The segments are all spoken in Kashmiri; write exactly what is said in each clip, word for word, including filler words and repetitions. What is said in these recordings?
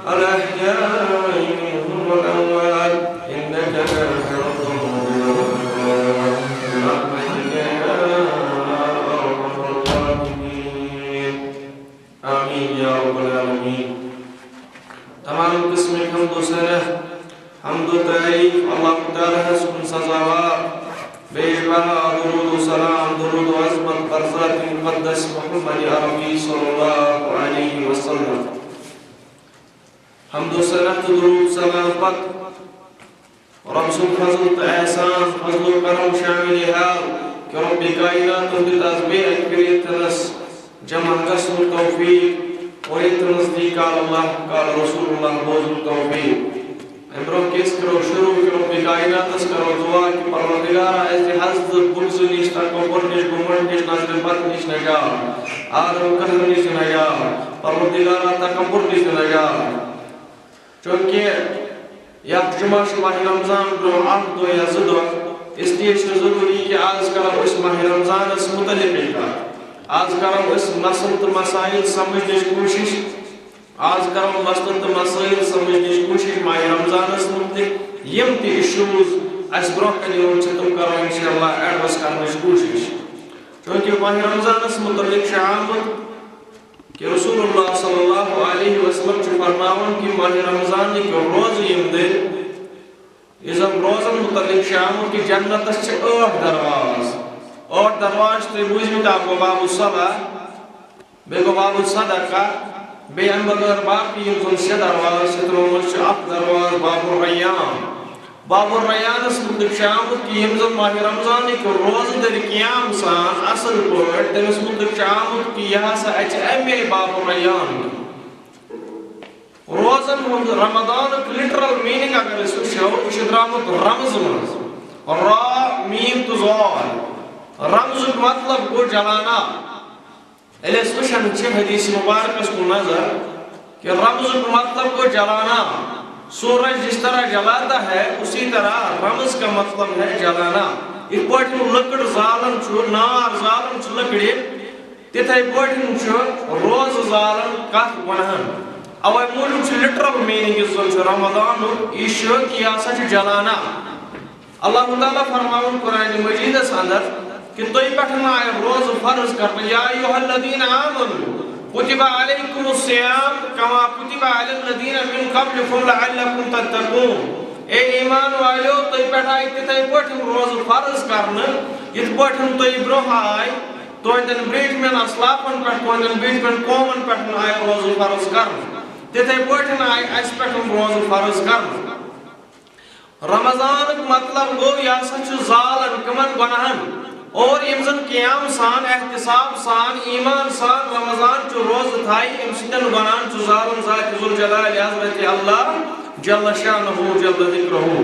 الأحياء منهم والأموات إنك لا تسمع الموتى برحمتك يا أرحم الراحمين. آمين يا رب العالمين. تمام قسمٕکۍ حمد و ثنا، حمد و تعریف اللہ تعالیٰ ہس کُن سزاوار۔ بیٚیہِ بہا درود و سلام، درود و عظمت بر ذات مقدس محمد عربی صلی اللہ علیہ وسلم۔ حمد و ثنا تہٕ درود سلام پتہٕ رۄب سُنٛد فضل تہٕ احسان، فضل و کرم شامل حال کہ رۄب کائناتن دیُت از بیٚیہِ اکہِ پھِرِ ییٚتھنس جمع گژھنُک توفیق اور ییٚتھنس دی قال اللہ قال رسول اللہ بوزنُک توفیق۔ امہِ برونٛہہ کہِ أسۍ کرو شروع، کہ رۄب کائناتس کرو دعا کہ پروردگارا، اسہِ دِ حسد، بغض نِش، تکبر نِش، گھمنڈ نِش، نظرِ بد نِش نجات، عالم قہر نِش نجات، پروردگارا، تکبر نِش نجات۔ چونکہ یتھ جمعہ چھُ ماہِ رمضان برونٛہہ اکھ دۄہ یا زٕ دۄہ، اس لیے چھُ ضروری کہ آز کرو أسۍ ماہِ رمضانس متعلقٕے کتھ۔ آز کرو أسۍ مسلہٕ تہٕ مسائل سمجھنٕچ کوٗشش۔ آز کرو مسلہٕ تہٕ مسائل سمجھنٕچ کوٗشش ماہِ رمضانس متعلق، یِم تہِ issues اسہِ برونٛہہ کنہِ یِوان چھِ، تِم کرو انشاءاللہ address کرنٕچ کوٗشش۔ چونکہ ماہِ رمضانس متعلق چھُ آمُت کہ رسول اللہ صلی اللہ علیہ وسلم چھُ فرماوان کہ ماہِ رمضانٕکۍ روزٕ یِم دٔرۍ، یُس زن روزن متعلق چھُ آمُت کہ جنتس چھِ ٲٹھ درواز۔ ٲٹھ درواز چھِ تۄہہِ بوٗزمٕتۍ، اکھ گوٚو باب الصلاۃ، بیٚیہِ گوٚو باب الصدقہ، بیٚیہِ امہِ بغٲر باقٕے یِم زن شےٚ درواز چھِ، تِمو منٛز چھُ اکھ درواز باب الریان۔ باب الریانس متعلق چھُ آمُت کہ یِم زن ماہِ رمضانٕکۍ روزٕ دٔرۍ قیام سان اصل پٲٹھۍ، تٔمِس متعلق چھُ آمُت کہ یہِ ہسا اژِ امے باب الریان۔ روزن ہُنٛد رمضانُک literal meaning اگر أسۍ وٕچھو، یہِ چھُ درٛامُت رمزٕ منٛز، را، میٖم تہٕ زال۔ رمزُک مطلب گوٚو جلانا۔ ییٚلہِ أسۍ وٕچھان چھِ حدیث مبارکس کُن نظر کہ رمزُک مطلب گوٚو جلانا، سورج جس طرح جلاتا ہے، اسی طرح رمز کا مطلب ہے جلانا۔ یِتھ پٲٹھۍ لٔکٕر زالان چھُ، نار زالان چھُ لٔکرِ، تِتھے پٲٹھۍ چھُ روزٕ زالان کتھ گۄناہن۔ اوے موٗجوٗب چھُ literal meaning یُس زن چھُ رمضانُک، یہِ چھُ کہ یہِ ہسا چھُ جلانا۔ اللہ تعالیٰ فرماوُن قرآن مجیدس اندر کہ تۄہہِ پٮ۪ٹھ آے روزٕ فرض کرنہٕ، یا ایھا الذین آمنوا کتب علیکم الصیام کما کتب علی الذین من قبلکم لعلکم تتقون۔ اے ایمان والیو، تۄہہِ پٮ۪ٹھ آے تِتھے پٲٹھۍ روزٕ فرض کرنہٕ، یِتھ پٲٹھۍ تۄہہِ برونٛہہ آے، تُہنٛدٮ۪ن برٛونٛٹھمٮ۪ن اسلافن پٮ۪ٹھ، تُہنٛدٮ۪ن برٛونٛٹھمٮ۪ن قومن پٮ۪ٹھ آے روزٕ فرض کرنہٕ، تِتھے پٲٹھۍ آے اسہِ پٮ۪ٹھ روزٕ فرض کرنہٕ۔ رمضانُک مطلب گوٚو، یہِ ہسا چھُ زالان کٕمن گۄناہن؟ اور یِم زن قیام سان، احتساب سان، ایمان سان رمضان چہِ روزٕ تھایہِ، أمۍ سٕنٛدٮ۪ن گۄناہن چھُ زالان ذات ذوالجلال حضرت اللہ جل شانہ جل ذکرہ۔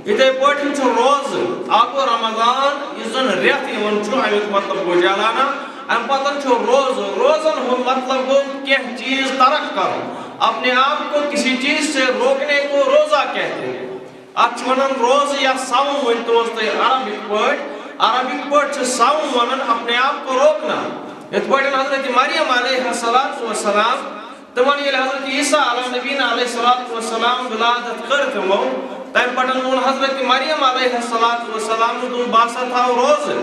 یِتھے پٲٹھۍ چھُ روزٕ، اکھ گوٚو رمضان، یُس زن رٮ۪تھ یِوان چھُ، امیُک مطلب گوٚو جلانا۔ امہِ پتہٕ چھُ روزٕ، روزن ہُنٛد مطلب گوٚو کینٛہہ چیٖز ترک کرُن، اپنے آپ کو کسی چیز سے روکنے کو روزہ کہتے ہیں۔ اتھ چھِ ونان روزٕ یا صوم، ؤنۍ تو حظ تُہۍ عربِک پٲٹھۍ۔ عربِک پٲٹھۍ چھِ صوم ونان اپنے آپ کو روکنا۔ یِتھ پٲٹھۍ حضرت مریم علیہ الصلوۃ والسلام، تِمن ییٚلہِ حضرت عیسیٰ علیہ نبینا علیہ الصلوۃ والسلام ولادت کٔر تِمو، تمہِ پتہٕ ووٚن حضرت مریم علیہ الصلوۃ والسلام، دوٚپُن، بہٕ ہسا تھاوٕ روزٕ۔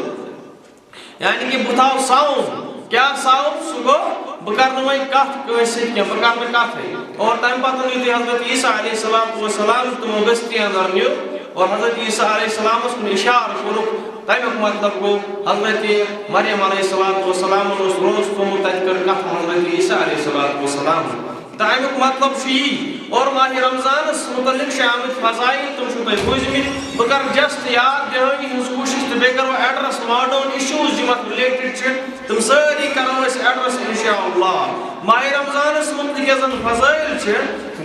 یعنی کہ بہٕ تھاوٕ صوم۔ کیٛاہ صوم؟ سُہ گوٚو، بہٕ کرٕ نہٕ وۄنۍ کتھ کٲنٛسہِ سۭتۍ کینٛہہ، بہٕ کرٕ نہٕ کتھٕے۔ اور تمہِ پتہٕ یُتھُے حضرت عیسیٰ علیہ الصلوۃ والسلام تِمو بستی اندر نیوٗ اور حضرت عیسیٰ علیہ السلامس کُن اشارٕ کوٚرُکھ، تمیُک مطلب گوٚو، حضرت مریم علیہ الصلوۃ والسلامن اوس روزٕ تھوٚومُت، تتہِ کٔر کتھ حضرت عیسیٰ علیہ الصلوۃ والسلام۔ تہٕ امیُک مطلب چھُ یی، اور ماہِ رمضانس متعلق چھِ آمٕتۍ فضائل، تِم چھِو تۄہہِ بوٗزمٕتۍ۔ بہٕ کرٕ just یاد دِہٲنی ہٕنٛز کوٗشش تہٕ بیٚیہِ کرو address modern issues یِم اتھ related چھِ، تِم سٲری کرو أسۍ address انشاءاللہ۔ ماہِ رمضانس متعلق یۄس زن فضائل چھِ،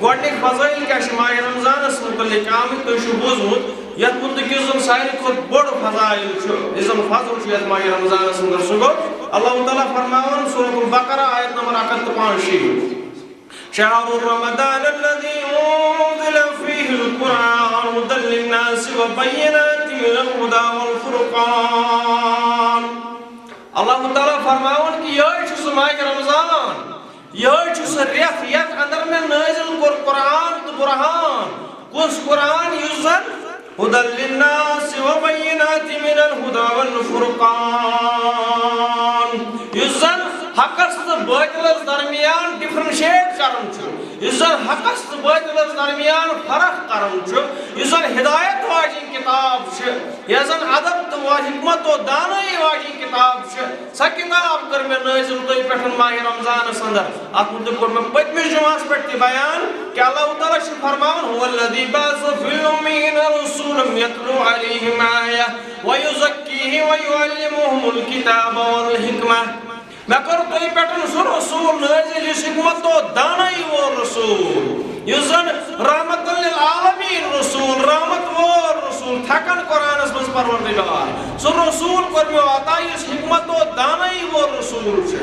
گۄڈٕنِکۍ فضائل کیٛاہ چھِ ماہِ رمضانس متعلق آمٕتۍ، تُہۍ چھِو بوٗزمُت، یتھ متعلق یُس زن ساروی کھۄتہٕ بوٚڑ فضائل چھُ، یُس زن فضل چھُ یتھ ماہِ رمضانس اندر، سُہ گوٚو اللہ تعالیٰ فرماوان سورۃ البقرہ آیت نمبر اکھ ہتھ تہٕ پانٛژشیٖتھ۔ شهر رمضان الذي أنزل فيه القرآن هدى للناس وبينات من الهدى والفرقان۔ اللہ تعالیٰ فرماوان کہ یہے چھُ سُہ ماہِ رمضان، یہے چھُ سُہ رٮ۪تھ یتھ اندر مےٚ نٲزِل کوٚر قرآن۔ کُس قرآن؟ یُس زن هدى للناس وبينات من الهدى والفرقان، یُس زن حقس تہٕ باطلس درمیان ڈفرنشیٹ کران چھُ، یُس زن حقس تہٕ باطلس درمیان فرق کران چھُ، یُس زن ہدایت واجیٚنۍ کتاب چھِ، یۄس زن ادب تہٕ حکمت و دانٲیی واجیٚنۍ کتاب چھِ۔ سۄ کتاب کٔر مےٚ نٲزِل تۄہہِ پٮ۪ٹھ ماہِ رمضانس اندر۔ اتھ مُتعلق کوٚر مےٚ پٔتمِس جمعس پٮ۪ٹھ تہِ بیان کہِ اللہ تعالیٰ چھُ فرماوان، "هو الذي بعث في الأميين رسولا يتلو عليهم آياته ويزكيهم ويعلمهم الكتاب والحكمة۔" مےٚ کوٚر تۄہہِ پٮ۪ٹھ سُہ رسول نٲزِل یُس حکمت و دانٲیی وول رسول، یُس زن رحمت للعالمین رسول، رحمت وول رسول، تھکن قرآنس منٛز پروردگار۔ سُہ رسول کوٚر مےٚ عطا یُس حکمت و دانٲیی وول رسول چھُ،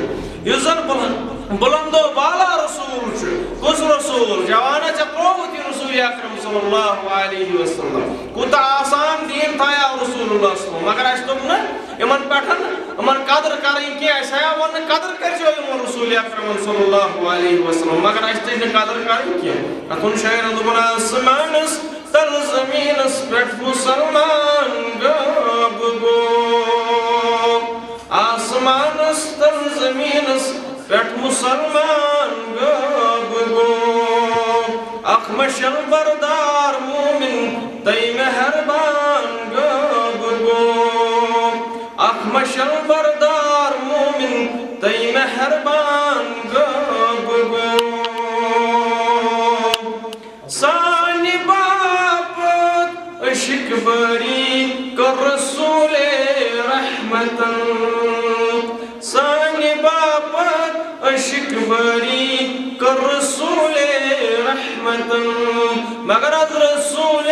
یُس زن بُلند، بُلند و بالا رسول چھُ۔ کُس رسول؟ جوانا، ژےٚ ترٛووُتھ یہِ رسول اکرم صلی اللہ علیہ وسلم۔ کوٗتاہ آسان دیٖن تھایاو رسول اللہ صلی اللہ علیہ وسلم۔ مگر اَسہِ دوٚپ نہٕ یِمن پٮ۪ٹھ یِمن قدر کرٕنۍ کینٛہہ۔ اَسہِ آیاو وننہٕ، قدر کٔرۍزیو یِمن رسول اکرمن صلی اللہ علیہ وسلم، مگر اَسہِ تٔج نہٕ قدر کرٕنۍ کینٛہہ۔ اتھ ووٚن شٲعرن، دوٚپُن، آسمانس تل زمینس پٮ۪ٹھ مسلمان غٲب گوٚو۔ آسمانس تل زمینس پٮ۪ٹھ مسلمان غٲب گوٚو۔ اکھ مشعل بردار مومن تٔمۍ مہربان غٲب گوٚو۔ اکھ مشعل بردار مومن تٔمۍ مہربان غٲب گوٚو۔ سانہِ باپتھ عشق بٲری کٔر رسول رحمتن۔ سانہِ باپتھ عشق بٲری کٔر رسول رحمتن۔ مگر از رسول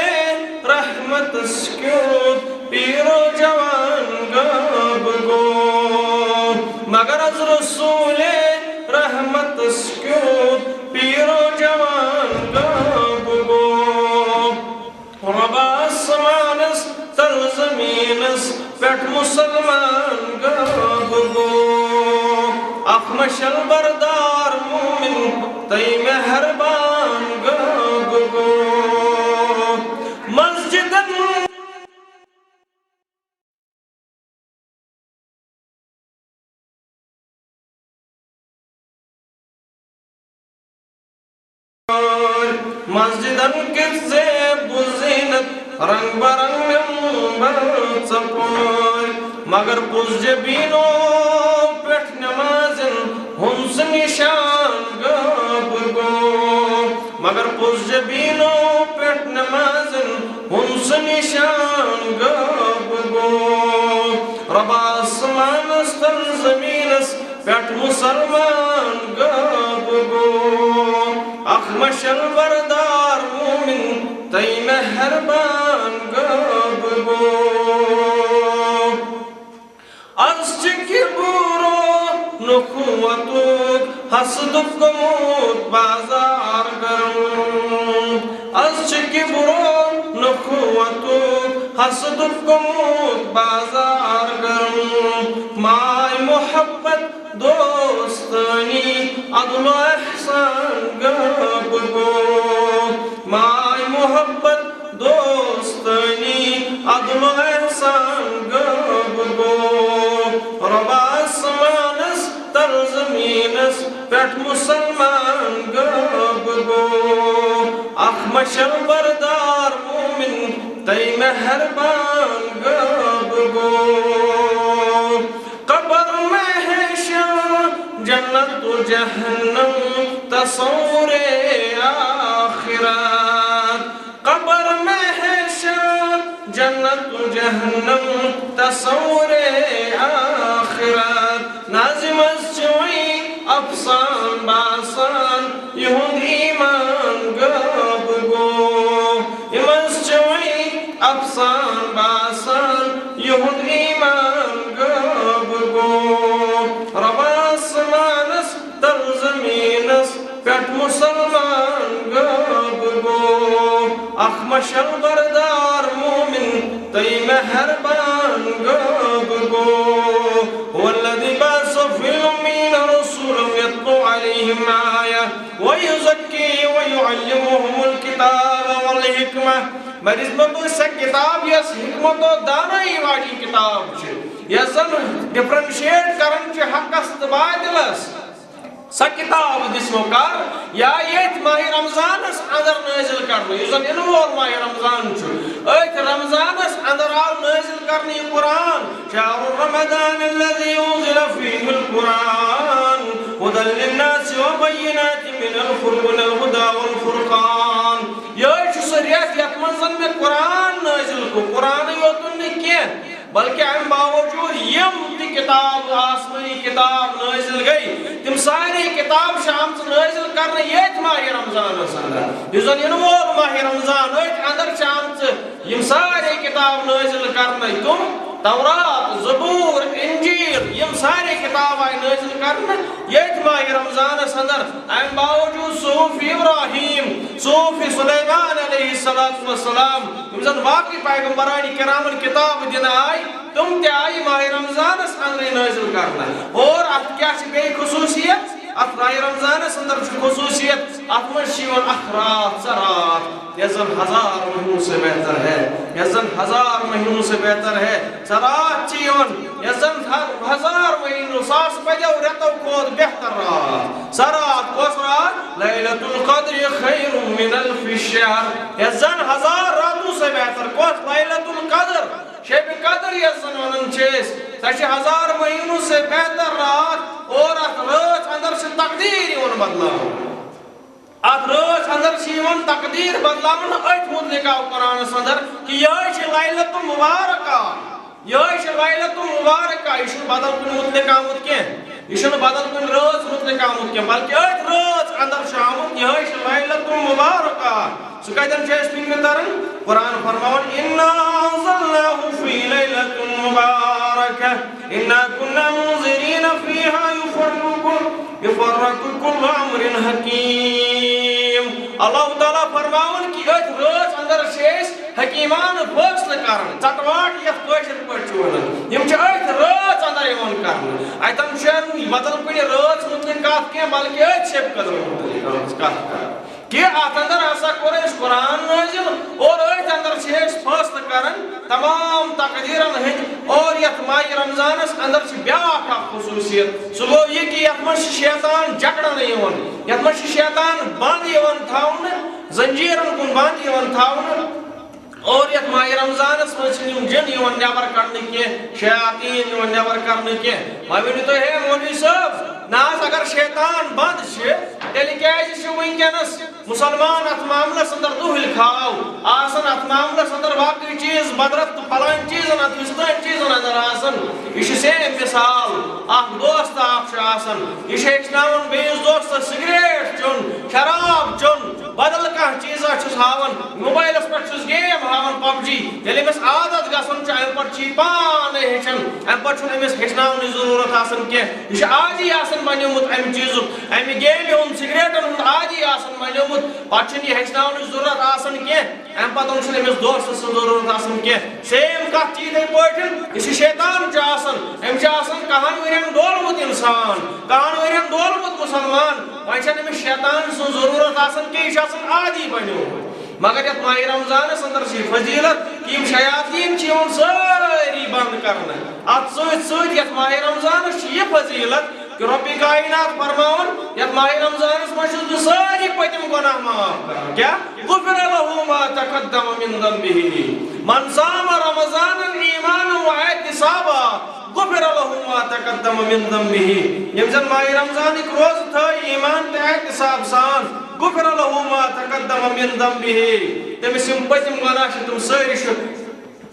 رحمتس کیُتھ پیٖر و جوان غٲب گوٚو۔ مگر از رسول رحمتس کیُتھ پیٖر و جوان غٲب گوٚو۔ رۄب آسمانس تل زمینس پٮ۪ٹھ مسلمان غٲب گوٚو۔ اکھ مشعل بردار مومن تٔمۍ مہربان غٲب گوٚو۔ مسجدن مسجدن کِژھ زیب و زینت، رنگ برنگ ممبر ژۄپٲرۍ۔ مگر پوٚز جبینو پٮ۪ٹھ نمازن ہُنٛد سُہ نشان غٲب گوٚو۔ مگر پوٚز جبینو پٮ۪ٹھ نمازن ہُنٛد سُہ نشان غٲب گوٚو۔ رۄب آسمانس تل زمینس پٮ۪ٹھ مسلمان غٲب گوٚو۔ اکھ مشعل بردار مومن تٔمۍ مہربان غٲب گوٚو۔ از چھِ کِبرُک نخوتُک حسدُک گوٚمُت بازار گرم۔ از چھِ کِبرُک نخوتُک حسدُک گوٚمُت بازار گرم۔ ماے محبت دوستٲنی عدل و احسان غٲب گوٚو۔ ماے محبت دوستٲنی عدل و احسان غٲب گوٚو۔ رۄب آسمانس تل زمینس پٮ۪ٹھ مسلمان غٲب گوٚو۔ اکھ مشعل بردار مومن تٔمۍ مہربان غٲب گوٚو۔ قبر محشر جنت و جہنم تصور آخرت۔ قبر محشر جنت و جہنم تصور آخرت۔ نازِ منٛز چھِ وۄنۍ افسان باسان یِہُنٛد ایمان غٲب گوٚو۔ یِم حظ چھِ وۄنۍ افسان باسان یِہُنٛد ایمان غٲب گوٚو۔ رۄب آسمانس تل زمینس پٮ۪ٹھ مسلمان غٲب گوٚو۔ اکھ مشعل بردار مومن تٔمۍ مہربان غٲب گوٚو۔ هو الذي بعث في الأميين رسولا يتلو عليهم آياته ويزكيهم ويعلمهم الكتاب الحکمة، مےٚ دِژمو تۄہہِ سۄ کِتاب، یۄس حکمت و دانٲیی واجیٚنۍ کِتاب چھِ، یۄس زن ڈفرنشیٹ کران چھِ حقس تہٕ باطلس۔ سۄ کِتاب دِژمو کر؟ یا ییٚتھۍ ماہِ رمضانس اندر نٲزِل کرنہٕ، یُس زن یِنہٕ وول ماہِ رمضان چھُ، أتھۍ رمضانس اندر آو نٲزِل کرنہٕ یہِ قرآن۔ شهر رمضان الذي أنزل فيه القرآن هدى للناس وبينات من الفر-، من الهدى والفرقان۔ یِہوٚے چھُ سُہ رٮ۪تھ یَتھ منٛز زَن مےٚ قرآن نٲزِل کوٚر۔ قرآنٕے یوت نہٕ کینٛہہ، بلکہِ اَمہِ باوجوٗد یِم تہِ کِتاب، آسمٲنی کِتاب نٲزِل گٔے، تِم سارے کِتاب چھِ آمژٕ نٲزِل کرنہٕ ییٚتھۍ ماہِ رمضانَس اندر، یُس زَن یِنہٕ وول ماہِ رمضان، أتھۍ اندر چھِ آمژٕ یِم سارے کِتاب نٲزِل کرنہٕ۔ کٕم؟ تورات، زبور، انجیل، یِم سارے کِتاب آیہِ نٲزِل کرنہٕ ییٚتھۍ ماہِ رمضانَس اندر۔ اَمہِ باوجوٗد صحف ابراہیم، صحف سلیمان علیہ الصلوۃ والسلام، یِم زَن باقٕے پیغمبران کرامن کِتاب دِنہٕ آیہِ، تِم تہِ آیہِ ماہِ رمضانَس اندرٕے نٲزِل کرنہٕ۔ اور اَتھ کیٛاہ چھِ بیٚیہِ خصوٗصیت؟ اَتھ ماہِ رمضانَس اندر چھِ خصوٗصیت، اَتھ منٛز چھِ یِوان اکھ راتھ، سۄ راتھ یۄس زَن ہزار مہینوں سے بہتر ہے، یۄس زَن ہزار مہینوں سے بہتر ہے۔ سۄ راتھ چھِ یِوان، یۄس زَن ہر ہزار مہینوں، ساس بَدیو رٮ۪تو کھۄتہٕ بہتر راتھ۔ سۄ راتھ کۄس راتھ؟ لیلۃ القدر خیر من الف شہر۔ یۄس زَن ہزار راتوں سے بہتر۔ کۄس؟ لیلۃ القدر، شب قدر یۄس زَن وَنان چھِ أسۍ، سۄ چھِ ہزار مہینوں سے بہتر راتھ۔ اور اَتھ رٲژ اندر چھِ تقدیٖر یِوان بدلاونہٕ۔ اَتھ رٲژ اندر چھِ یِوان تقدیٖر بدلاونہٕ۔ أتھۍ مُتعلِق آو قرآنَس اندر کہِ یِہوٚے چھِ لیلۃ مبارکہ، یِہوٚے چھِ لیلۃ مبارکہ۔ یہِ چھُنہٕ بدل کُنہِ مُتعلِق آمُت کینٛہہ، یہِ چھُنہٕ بدل کُنہِ رٲژ مُتعلِق آمُت کینٛہہ، بلکہِ أتھۍ رٲژ اندر چھُ آمُت، یِہوٚے چھِ لیلۃ مبارکہ۔ سُہ کَتٮ۪ن چھُ اَسہِ فِکرِ تَران؟ قرآن فرماوان، انا انزلناہ فی لیلۃ مبارکہ انا کنا منذرین فیہا یفرق، یفرق کل امر حکیم۔ اللہ تعالیٰ فرماوان کہِ أتھۍ رٲژ اندر چھِ أسۍ حکیمانہٕ فٲصلہٕ کران، ژٹواٹ یتھ کٲشِر پٲٹھۍ چھُ ونان، یِم چھِ أتھۍ رٲژ اندر یِوان کرنہٕ۔ اتٮ۪ن چھُنہٕ بدل کُنہِ رٲژ مُتعلِق کتھ کینٛہہ، بلکہِ أتھۍ شب قدر مُتعلِق آمٕژ کتھ کرنہٕ۔ کہِ اتھ اندر ہسا کوٚر أسۍ قرآن نٲزِل اور أتھۍ اندر چھِ أسۍ فٲصلہٕ کران تمام تقدیرن ہٕنٛدۍ۔ اور یتھ ماہِ رمضانس اندر چھِ بیاکھ اکھ خصوٗصیت، سُہ گوٚو یہِ کہِ یتھ منٛز چھِ شیطان جکڑنہٕ یِوان، یتھ منٛز چھِ شیطان بند یِوان تھاونہٕ، زنجیرن کُن بند یِوان تھاونہٕ۔ اور یتھ ماہِ رمضانس منٛز چھِنہٕ یِم جِن یِوان نٮ۪بر کڑنہٕ کینٛہہ، شیاطیٖن یِوان نٮ۪بر کڑنہٕ کینٛہہ۔ وۄنۍ ؤنِو تُہۍ، ہے مولوی صٲب، نہ حظ، اگر شیطان بند چھِ، تیٚلہِ کیازِ چھِ وٕنکیٚنس مسلمان اتھ معاملس اندر دُہٕلۍ کھاو آسان، اتھ معاملس اندر باقٕے چیٖز بدرت تہٕ فلٲنۍ چیٖزن، اتھ وِستٲنۍ چیٖزن اندر آسان؟ یہِ چھُ سیم مثال، اکھ دوست اکھ چھُ آسان، یہِ چھُ ہیٚچھناوان بیٚیِس دوستس سگریٹ چیوٚن، شراب چیوٚن، بدل کانٛہہ چیٖزا چھُس ہاوان، موبایلس پٮ۪ٹھ چھُس گیم ہاوان، پب جی۔ ییٚلہِ أمِس عادت گژھان چھُ، امہِ پتہٕ چھُ یہِ پانے ہیٚچھان، امہِ پتہٕ چھُنہٕ أمِس ہیٚچھناونٕچ ضروٗرت آسان کینٛہہ۔ یہِ چھُ عادی آسان بنیومُت امہِ چیٖزُک، امہِ گیمہِ ہُنٛد، سگریٹن ہُنٛد عادی آسان بنیومُت، پتہٕ چھُنہٕ یہِ ہیٚچھناونٕچ ضروٗرت آسان کینٛہہ۔ امہِ پتہٕ چھُنہٕ أمِس دوستہٕ سٕنٛز ضروٗرت آسان کینٛہہ۔ سیم کتھ چھِ یِتھے پٲٹھۍ، یُس یہِ شیطان چھُ آسان، أمِس چھُ آسان کہن ؤرین ڈولمُت انسان، کہن ؤرین ڈولمُت مسلمان، وۄنۍ چھَنہٕ أمِس شیطان سٕنٛز ضروٗرت آسان کینٛہہ، یہِ چھُ آسان عادی بنیومُت۔ مگر یتھ ماہِ رمضانس اندر چھِ یہِ فضیلت کہِ یِم شیاطیٖن چھِ یِوان سٲری بنٛد کرنہٕ۔ اتھ سۭتۍ سۭتۍ یتھ ماہِ رمضانس چھِ یہِ فضیلت کہ رب کائنات فرماوان، یتھ ماہِ رمضانس منٛز چھُس بہٕ سٲری پٔتِم گۄناہ معاف کران۔ کیا؟ غفر له ما تقدم من ذنبه۔ من صام رمضان ایمانا و احتسابا غفر له ما تقدم من ذنبه۔ ییٚمۍ زن ماہِ رمضانٕکۍ روزٕ تھٲے ایمان تہٕ احتساب سان، غفر له ما تقدم من ذنبه، تٔمِس یِم پٔتِم گۄناہ چھِ، تِم سٲری چھِ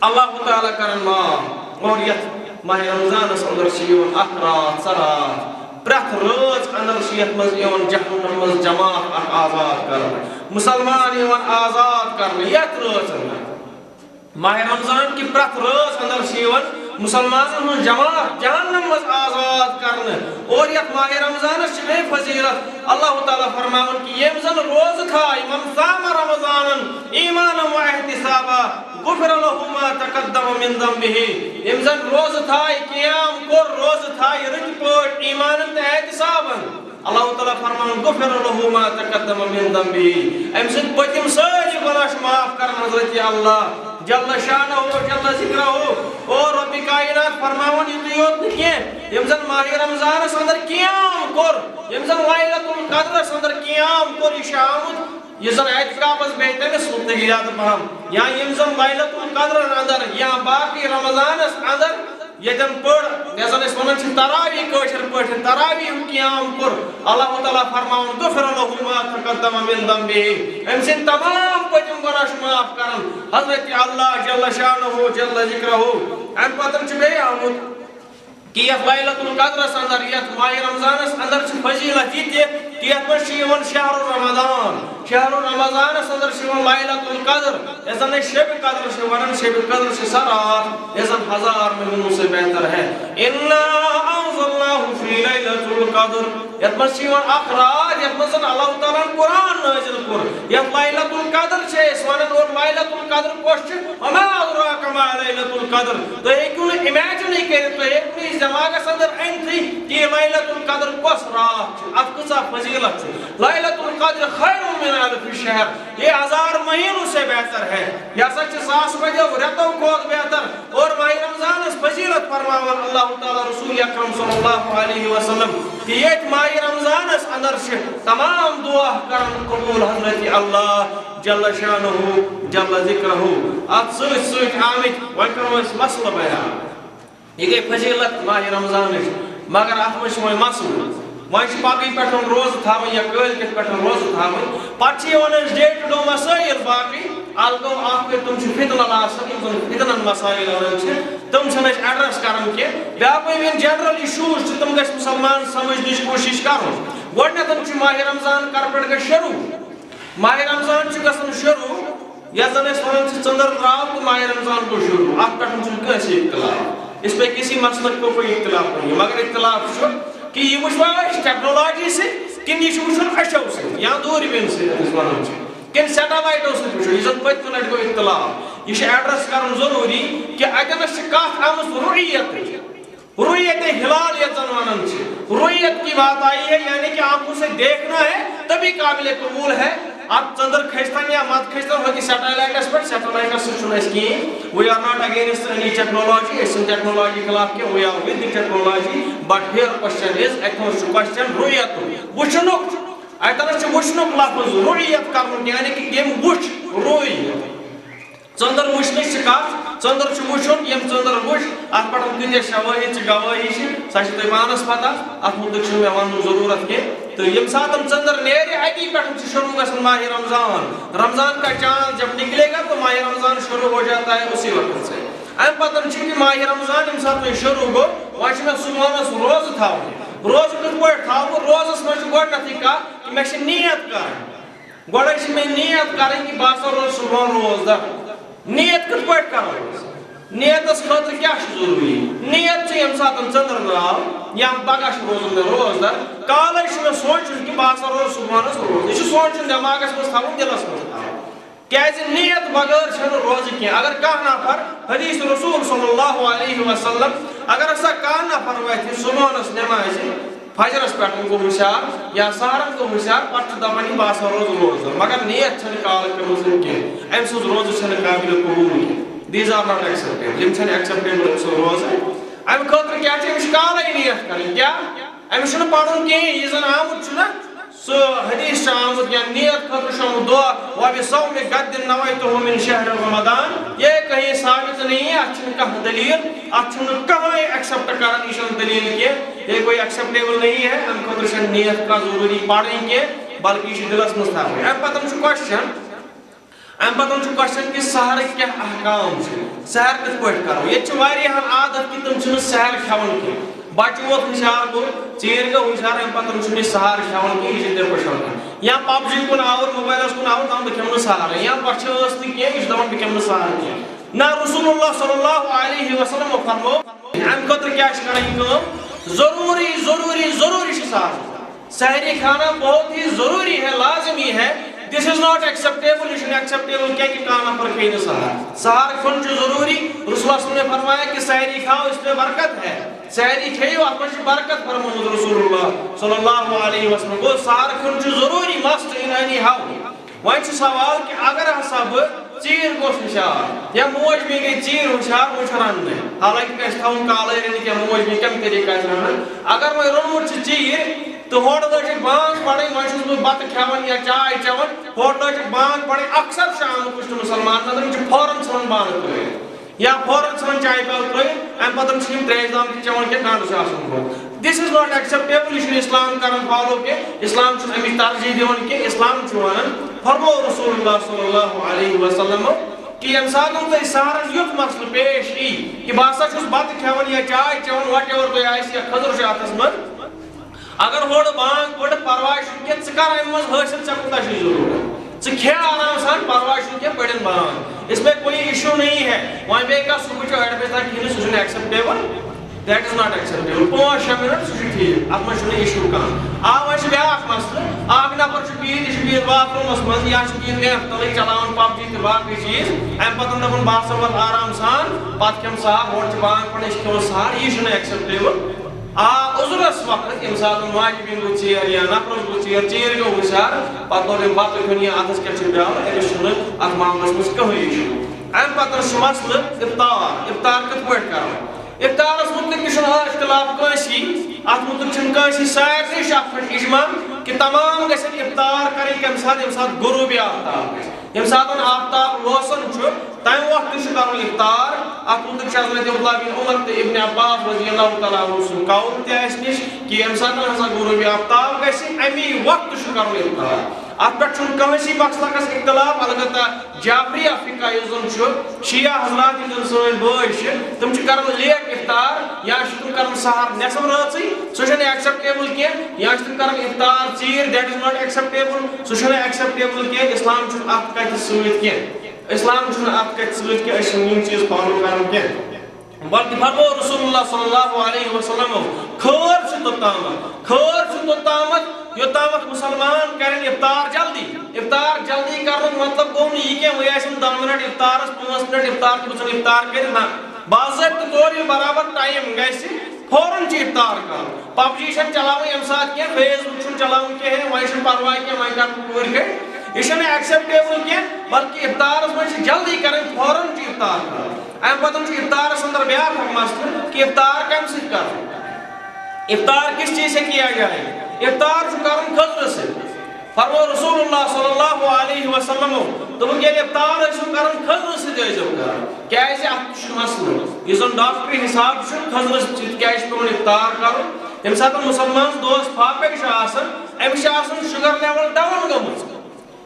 اللہ تعالیٰ کرن معاف۔ اور یتھ ماہِ رمضانس اندر چھِ یِوان اکھ راتھ، سۄ راتھ، پرٛٮ۪تھ رٲژ اندر چھِ یتھ منٛز یِوان جہنم منٛز جماعت اکھ آزاد کرنہٕ، مسلمان یِوان آزاد کرنہٕ یتھ رٲژ اندر۔ ماہِ رمضان کہِ پرٛٮ۪تھ رٲژ اندر چھِ یِوان مسلمانن ہٕنٛز جماعت جہنم منٛز آزاد کرنہٕ۔ اور یتھ ماہِ رمضانس چھِ بیٚیہِ فضیلت، اللہ تعالیٰ فرماوان کہِ ییٚمۍ زن روزٕ تھایہِ، من صام رمضانا ایمانا و احتسابا غفر له ما تقدم من ذنبه۔ ییٚمۍ زن روزٕ تھایہِ، قیام کوٚر، روزٕ تھایہِ رٕتۍ پٲٹھۍ، ایمانن تہٕ احتسابن، اللہ تعالیٰ فرماوان، غفر له ما تقدم من ذنبه، أمۍ سٕنٛدۍ پٔتِم سٲری گۄناہ چھُ معاف کران حضرت اللہ جل شانہ جل ذکرہ۔ او رب کائنات فرماوان یِتُے یوت نہٕ کینٛہہ، ییٚمۍ زن ماہِ رمضانس اندر قیام کوٚر، ییٚمۍ زن لیلۃ القدرس اندر قیام کوٚر، یہِ چھُ آمُت یُس زن اعتکافس بیٚیہِ تٔمِس مُتعلق زیادٕ پہم، یا یِم زن لیلۃ القدرن اندر یا باقی رمضانس اندر ییٚتٮ۪ن پٔر، یَتھ زن أسۍ ونان چھِ تراویح کٲشِر پٲٹھۍ، تراویح قیام کوٚر، اللہ تعالیٰ فرماوان، "غفر لہ ما تقدم من ذنبہ"، أمۍ سٕنٛدۍ تمام پٔتِم گۄناہ چھُ معاف کران حضرت اللہ جل شانہ جل ذکرہ۔ امہِ پتہٕ چھُ بیٚیہِ آمُت کہ یتھ لیلۃ القدرس اندر، یتھ ماہِ رمضانس اندر چھِ فضیلت یہِ تہِ کہ یتھ منٛز چھُ یِوان شہر رمضان، شہر رمضانس اندر چھُ یِوان لیلۃ القدر، یتھ زن أسۍ شب قدر چھِ ونان، شب قدر چھِ سۄ راتھ یۄس زن ہزار مہینوں سے بہتر ہے۔ انا انزلناہ فی لیلۃ القدر، یتھ منٛز چھِ یِوان اکھ راتھ یتھ منٛز زن اللہ تعالیٰ ہن قرآن نٲزِل کوٚر، یتھ لیلۃ القدر چھِ أسۍ ونان، اور لیلۃ القدر کۄس چھِ؟ وما ادراک ما لیلۃ القدر۔ تُہۍ ہیٚکِو نہٕ امیجنٕے کٔرِتھ، تُہۍ ہیٚکِو نہٕ یہِ دٮ۪ماغس اندر أنتھٕے کہِ یہِ لیلۃ القدر کۄس راتھ چھِ، اتھ کۭژاہ فضیلت چھِ۔ لیلۃ القدر خیر من الف شہر، یہ ہزار مہینوں سے بہتر ہے۔ یہِ ہسا چھِ ساس بجو رٮ۪تو کھۄتہٕ بہتر۔ اور ماہِ رمضانس فضیلت فرماوان اللہ تعالیٰ رسول اکرم صلی اللہ علیہ وسلم کہ ییٚتہِ ماہِ رمضانس اندر چھِ تمام دعا کران قبول حضرت اللہ جل شانہ جل ذکرہ۔ اتھ سۭتۍ سۭتۍ آمٕتۍ، وۄنۍ کرو أسۍ مسلہٕ بیان۔ یہِ گٔے فضیلت ماہِ رمضانٕچ، مگر اتھ منٛز چھِ وۄنۍ مسلہٕ۔ وۄنۍ چھِ پگہٕے پٮ۪ٹھ روزٕ تھاوٕنۍ یا کٲلۍ کٮ۪تھ پٮ۪ٹھ روزٕ تھاوٕنۍ، پتہٕ چھِ یِوان أسۍ day to day مسٲیل باقٕے، الگو اکھ گٔے تِم چھِ فتنہٕ آسان، یِم زن فتنن مسٲیل ونان چھِ، تِم چھِنہٕ أسۍ address کران کینٛہہ۔ بیاکھ گوٚو یِم general issues چھِ، تِم گژھِ مسلمان سمجھنٕچ کوٗشش کرُن۔ گۄڈٕنٮ۪تھ چھُ ماہِ رمضان کر پٮ۪ٹھ گژھِ شروع؟ ماہِ رمضان چھُ گژھان شروع، یتھ زن أسۍ ونان چھِ ژٔنٛدٕر درٛاو تہٕ ماہِ رمضان گوٚو شروع، اتھ پٮ۪ٹھ چھُنہٕ کٲنٛسہِ اختلاف۔ اس پہ کسی مسلک کو کوئی اختلاف نہیں ہے، مگر اختلاف چھُ کہ یہِ وٕچھوا أسۍ technology سۭتۍ کِنہٕ یہِ چھُ وٕچھُن أچھو سۭتۍ یا دوٗربیٖن سۭتۍ، یتھ أسۍ ونان چھِ، کِنہٕ satelliteو سۭتۍ وٕچھو؟ یہِ زن پٔتمہِ لٹہِ گوٚو اختلاف، یہِ چھُ address کرُن ضروٗری کہ اتٮ۪نس چھِ کتھ آمٕژ رؤیتٕچ۔ رؤیت ہلال یتھ زن ونان چھِ، رؤیت کی بات آئی ہے، یعنی کہ آنکھوں سے دیکھنا ہے تبھی قابل قبول ہے۔ اب ژٔنٛدٕر کھٔسۍتن یا مت کھٔسۍتن، ہۄکھِ satelliteس پٮ۪ٹھ، satelliteس سۭتۍ چھُنہٕ اَسہِ کِہیٖنۍ۔ We are not against any technology، أسۍ چھِنہٕ technology خلاف کینٛہہ، we are with the technology، but here question is، اتہِ منٛز چھُ question رؤیت، وٕچھنُک۔ اتٮ۪نس چھُ وٕچھنُک لفظ، رؤیت کرنُک، یعنی کہ ییٚمۍ وٕچھ، رؤی۔ ژٔنٛدٕر وٕچھنٕچ چھِ کتھ، ژٔنٛدٕر چھُ وٕچھُن، ییٚمۍ ژٔنٛدٕر وٕچھ، اتھ پٮ۪ٹھ کۭتیاہ شوٲہد چھِ، گوٲہی چھِ، سۄ چھِ تۄہہِ پانس پتہ، اتھ مُتعلق چھُنہٕ مےٚ وننُک ضروٗرت کینٛہہ۔ تہٕ ییٚمہِ ساتہٕ ژٔنٛدٕر نیرِ، اتی پٮ۪ٹھ چھُ شروٗع گژھان ماہِ رمضان۔ رمضان کا چاند جب نکلے گا تو ماہِ رمضان شروع ہو جاتا ہے اسی وقت سے۔ امہِ پتہٕ چھُ یہِ ماہِ رمضان، ییٚمہِ ساتہٕ وۄنۍ شروع گوٚو، وۄنۍ چھُ مےٚ صُبحَنَس روزٕ تھاوُن۔ روزٕ کِتھ پٲٹھۍ تھاوٕ بہٕ؟ روزس منٛز چھُ گۄڈٕنیتھٕے کتھ کہِ مےٚ چھِ نیت کرٕنۍ۔ گۄڈے چھِ مےٚ نیت کرٕنۍ کہِ بہٕ ہسا روزٕ صُبحن روزدر۔ نیت کِتھ پٲٹھۍ کرو أسۍ؟ نیتس خٲطرٕ کیٛاہ چھُ ضروٗری؟ نیت چھِ ییٚمہِ ساتہٕ ژٔنٛدٕر درٛاو یا پگاہ چھُ روزُن مےٚ روزدر، کالے چھُ مےٚ سونٛچُن کہِ بہٕ ہسا روزٕ صُبحنس روزٕ۔ یہِ چھُ سونٛچُن، دٮ۪ماغس منٛز تھاوُن، دِلس منٛز تھاوُن۔ کیٛازِ نیت بغٲر چھَنہٕ روزٕ کینٛہہ۔ اگر کانٛہہ نفر، حدیث رسول صلی اللہ علیہ وسلم، اگر ہسا کانٛہہ نفر وَتھِ صُبحنس نٮ۪مازِ، فجرس پٮ۪ٹھ گوٚو ہُشار یا سحرن گوٚو ہُشار، پتہٕ چھُ دپان، "یہِ بہٕ ہسا روزٕ روزدر"، مگر نیت چھنہٕ کالہٕ کٔرمٕژ أمۍ کینٛہہ، أمۍ سٕنٛز روزٕ چھنہٕ قابل قبول کینٛہہ۔ These are not acceptable، یِم چھنہٕ acceptable أمۍ سٕنٛز روزٕ۔ امہِ خٲطرٕ کیٛاہ چھِ؟ أمِس چھِ کالے نیت کرٕنۍ۔ کیٛاہ؟ أمِس چھُنہٕ پرُن کینٛہہ، یہِ زن آمُت چھُنہ، سُہ حدیث چھُ آمُت یا نیت خٲطرٕ چھُ آمُت دعا، "وبصوم غد نویتہ من شہر رمضان"، یہ کہیں ثابت نہیں ہے، اتھ چھنہٕ کانٛہہ دلیل، اتھ چھُنہٕ کٕہٕنۍ accept کران، یہِ چھنہٕ دلیل کینٛہہ۔ یہ کوئی acceptable نہیں ہے، امہِ خٲطرٕ چھنہٕ نیت کانٛہہ ضروٗری پرٕنۍ کینٛہہ، بلکہِ یہِ چھِ دِلس منٛز تھاوٕنۍ۔ امہِ پتہٕ چھُ question، امہِ پتہٕ چھُ question کہِ سحرٕکۍ کیٛاہ احکام چھِ، سحر کِتھ پٲٹھۍ کرو؟ ییٚتہِ چھِ واریاہن عادت کہِ تِم چھِنہٕ سحر کھٮ۪وان کینٛہہ۔ بچہٕ ووت ہُشار گوٚو، ژیٖرۍ گوٚو ہُشار، امہِ پتہٕ چھُنہٕ یہِ سحر کھٮ۪وان کینٛہہ، یہِ چھِ depression کران۔ یا PUBG کُن آوُر، موبایلس کُن آوُر، تَمہِ دۄہ کھٮ۪مہٕ نہٕ سحرٕے۔ یا پتہٕ چھِ ٲس نہٕ کینٛہہ، یہِ چھُ دپان، "بہٕ کھٮ۪مہٕ نہٕ سحر کینٛہہ۔" نہ، رسول اللہ صلی اللہ علیہ وسلم فرمو، امہِ خٲطرٕ کیٛاہ چھِ کرٕنۍ کٲم؟ ضروٗری، ضروٗری، ضروٗری چھِ سحر۔ سحری کھانا بہت ہی ضروٗری ہے، لازمی ہے۔ This is not acceptable، یہِ چھُنہٕ acceptable کینٛہہ کہِ کانٛہہ نفر کھیٚیہِ نہٕ سحر۔ سحر کھیوٚن چھُ ضروٗری۔ رسول اللہ صلی اللہ علیہ وسلم نے فرمایا کہ سحری کھاؤ، اس میں برکت ہے۔ سحری کھیٚیِو، اتھ منٛز چھِ برکت فرمٲومٕژ رسول اللہ صلی اللہ علیہ وسلم۔ گوٚو سحر کھیوٚن چھُ ضروٗری، must in any how۔ وۄنۍ چھُ سوال کہِ اگر ہسا بہٕ ژیٖرۍ گوٚوس ہُشار یا موج بیٚنہِ گٔے ژیٖرۍ ہُشار، وۄنۍ چھُ رننٕے۔ حالانکہ اَسہِ تھاوُن کالے رٔنِتھ یا موج بیٚنہِ کمہِ طریٖقہٕ آسہِ رنان۔ اگر وۄنۍ روٚنمُت چھُ ژیٖرۍ تہٕ ہورٕ لٲجِکھ بانگ پرٕنۍ، وۄنۍ چھُس بہٕ بتہٕ کھٮ۪وان یا چاے چٮ۪وان، ہورٕ لٲجِکھ بانگ پرٕنۍ، اکثر چھُ آمُت وٕچھنہٕ مُسلمان نظر، یِم چھِ فوراً ژھٕنان بانہٕ تُلِتھ۔ یا فوراً ژھٕنان چایہِ پیالہٕ ترٲوِتھ، اَمہِ پتہٕ چھِ یِم ترٛیشہِ دام تہِ چٮ۪وان کینٛہہ، گنٛڈٕ چھُ آسان کھیوٚن۔ This is not acceptable، یہِ چھُنہٕ اسلام کران follow کینٛہہ، اسلام چھُنہٕ اَمِچ ترجیح دِوان کینٛہہ۔ اسلام چھُ وَنان، فرموو رسول اللہ صلی اللہ علیہ وسلم، کہِ ییٚمہِ ساتہٕ تۄہہِ سحرَس یُتھ مسلہٕ پیش یی کہِ بہٕ ہسا چھُس بتہٕ کھٮ۪وان یا چاے چٮ۪وان، whatever تۄہہِ آسہِ یا خٔزٕر چھُ اَتھَس منٛز، اگر ہورٕ بانگ پٔر، پرواے چھُنہٕ کینٛہہ، ژٕ کر اَمہِ منٛز حٲصِل، ژےٚ کوٗتاہ چھُے ضروٗرت، ژٕ کھےٚ آرام سان، پرواے چھُنہٕ کینٛہہ، پٔرِن بانگ، اس میں کوئی issue نہیں ہے۔ وۄنۍ بیٚیہِ کانٛہہ صُبحٕچہِ ٲٹھِ بجہِ تام کھیٚیہِ نہٕ، سُہ چھُنہٕ acceptable، that is not acceptable۔ پانٛژھ شےٚ منٹ، سُہ چھُ ٹھیٖک، اَتھ منٛز چھُنہٕ issue کانٛہہ۔ آ، وۄنۍ چھُ بیٛاکھ مسلہٕ، اکھ نفر چھُ بِہِتھ، یہِ چھُ بِہِتھ باتھ روٗمَس منٛز یا چھُ بِہِتھ lamp تَلٕے چلاوان PUBG تہٕ باقٕے چیٖز، اَمہِ پَتہٕ دَپان بہٕ ہسا وَتھ آرام سان، پَتہٕ کھٮ۪مہٕ سحر، ہورٕ چھِ بانگ پَران، أسۍ چھِ کھٮ۪وان سحر، یہِ چھُنہٕ acceptable۔ آ، عذرس وقت ییٚمہِ ساتہٕ ماجہِ بیٚنہِ گوٚو ژیر یا نفرس گوٚو ژیر، ژیٖرۍ گوٚو ہُشار، پتہٕ لوگ أمۍ بتہٕ کھیوٚن یا اَتھس کیٛاہ چھُ پیالہٕ، أمِس چھُنہٕ اَتھ معاملس منٛز کٕہٕنۍ issue۔ اَمہِ پتہٕ چھُ مسلہٕ افطار۔ افطار کِتھ پٲٹھۍ کرو؟ افطارس مُتعلق تہِ چھُنہٕ آز اختلاف کٲنٛسی، اَتھ مُتعلق چھُنہٕ کٲنٛسی، سارنٕے چھُ اَتھ پٮ۪ٹھ اجماع کہِ تمام گژھن افطار کرٕنۍ کَمہِ ساتہٕ؟ ییٚمہِ ساتہٕ غروب آفتاب گژھِ۔ ییٚمہِ ساتہٕ آفتاب ووسان چھُ، تَمہِ وقتہٕ چھُ کرُن افطار۔ اَتھ مُتعلِق چھُ حضرت عبداللہ بن عمر تہٕ ابن عباس رضی اللہ تعالیٰ عنہ سُنٛد قول تہِ اَسہِ نِش کہِ ییٚمہِ ساتہٕ ہسا غروب آفتاب گژھِ، اَمی وقتہٕ چھُ کرُن افطار۔ اَتھ پٮ۪ٹھ چھُنہٕ کٲنٛسی مسلکس اختلاف، البتہ جعفریہ فقہ یُس زن چھُ، شیعہ حضرات یِم زن سٲنۍ بٲے چھِ، تِم چھِ کران late افطار یا چھِ تِم کران سحر نٮ۪صف رٲژٕے، سُہ چھُنہٕ acceptable کینٛہہ، یا چھِ تِم کران افطار ژیٖرۍ، that is not acceptable، سُہ چھُنہٕ acceptable کینٛہہ، اسلام چھُنہٕ اتھ کتھِ سۭتۍ کینٛہہ۔ اسلام چھُنہٕ اتھ کتھِ سۭتۍ کہِ أسۍ چھِنہٕ یِم چیٖز follow کران کینٛہہ۔ بلکہِ فرموو رسول اللہ صلی اللہ علیہ وسلم، خٲر چھُ توٚتامَتھ، خٲر چھُ توٚتامَتھ، یوٚتامَتھ مُسلمان کرن افطار جلدی۔ افطار جلدی کرنُک مطلب گوٚو نہٕ یہِ کینٛہہ، وۄنۍ آسن دَہ منٹ افطارس، پانٛژھ منٹ افطار تہٕ وٕژھن افطار کٔرِتھ، نہ، باضٲبطہٕ طور ییٚلہِ برابر time گژھِ، فوراً چھُ افطار کرُن۔ PUBG چھَنہٕ چلاوٕنۍ ییٚمہِ ساتہٕ کینٛہہ، Facebook چھُنہٕ چلاوُن کینٛہہ، ہے، وۄنۍ چھُنہٕ پرواے کینٛہہ، وۄنۍ کرٕ بہٕ پوٗرٕ گھنٹہٕ۔ یہِ چھَنہٕ acceptable کینٛہہ، بلکہِ افطارس منٛز چھِ جلدی کرٕنۍ، فوراً چھُ افطار کرُن۔ اَمہِ پتہٕ چھُ افطارس اندر بیٛاکھ اکھ مسلہٕ کہِ افطار کَمہِ سۭتۍ کرُن؟ افطار کس چیز سے کیا جائے؟ افطار چھُ کرُن کھٔزرٕ سۭتۍ۔ فرموو رسول اللہ صلی اللہ علیہ وسلم، دوٚپُکھ، ییٚلہِ افطار ٲسِو کران، کھٔزرٕ سۭتۍ ٲسۍزیو کران۔ کیازِ؟ اَتھ چھُ مسلہٕ۔ یُس زَن ڈاکٹری حساب چھُ، کھٔزرٕ سۭتۍ کیازِ چھُ پٮ۪وان افطار کرُن؟ ییٚمہِ ساتہٕ مُسلمان دوس فاقے چھُ آسان، أمِس چھِ آسان sugar level down گٔمٕژ۔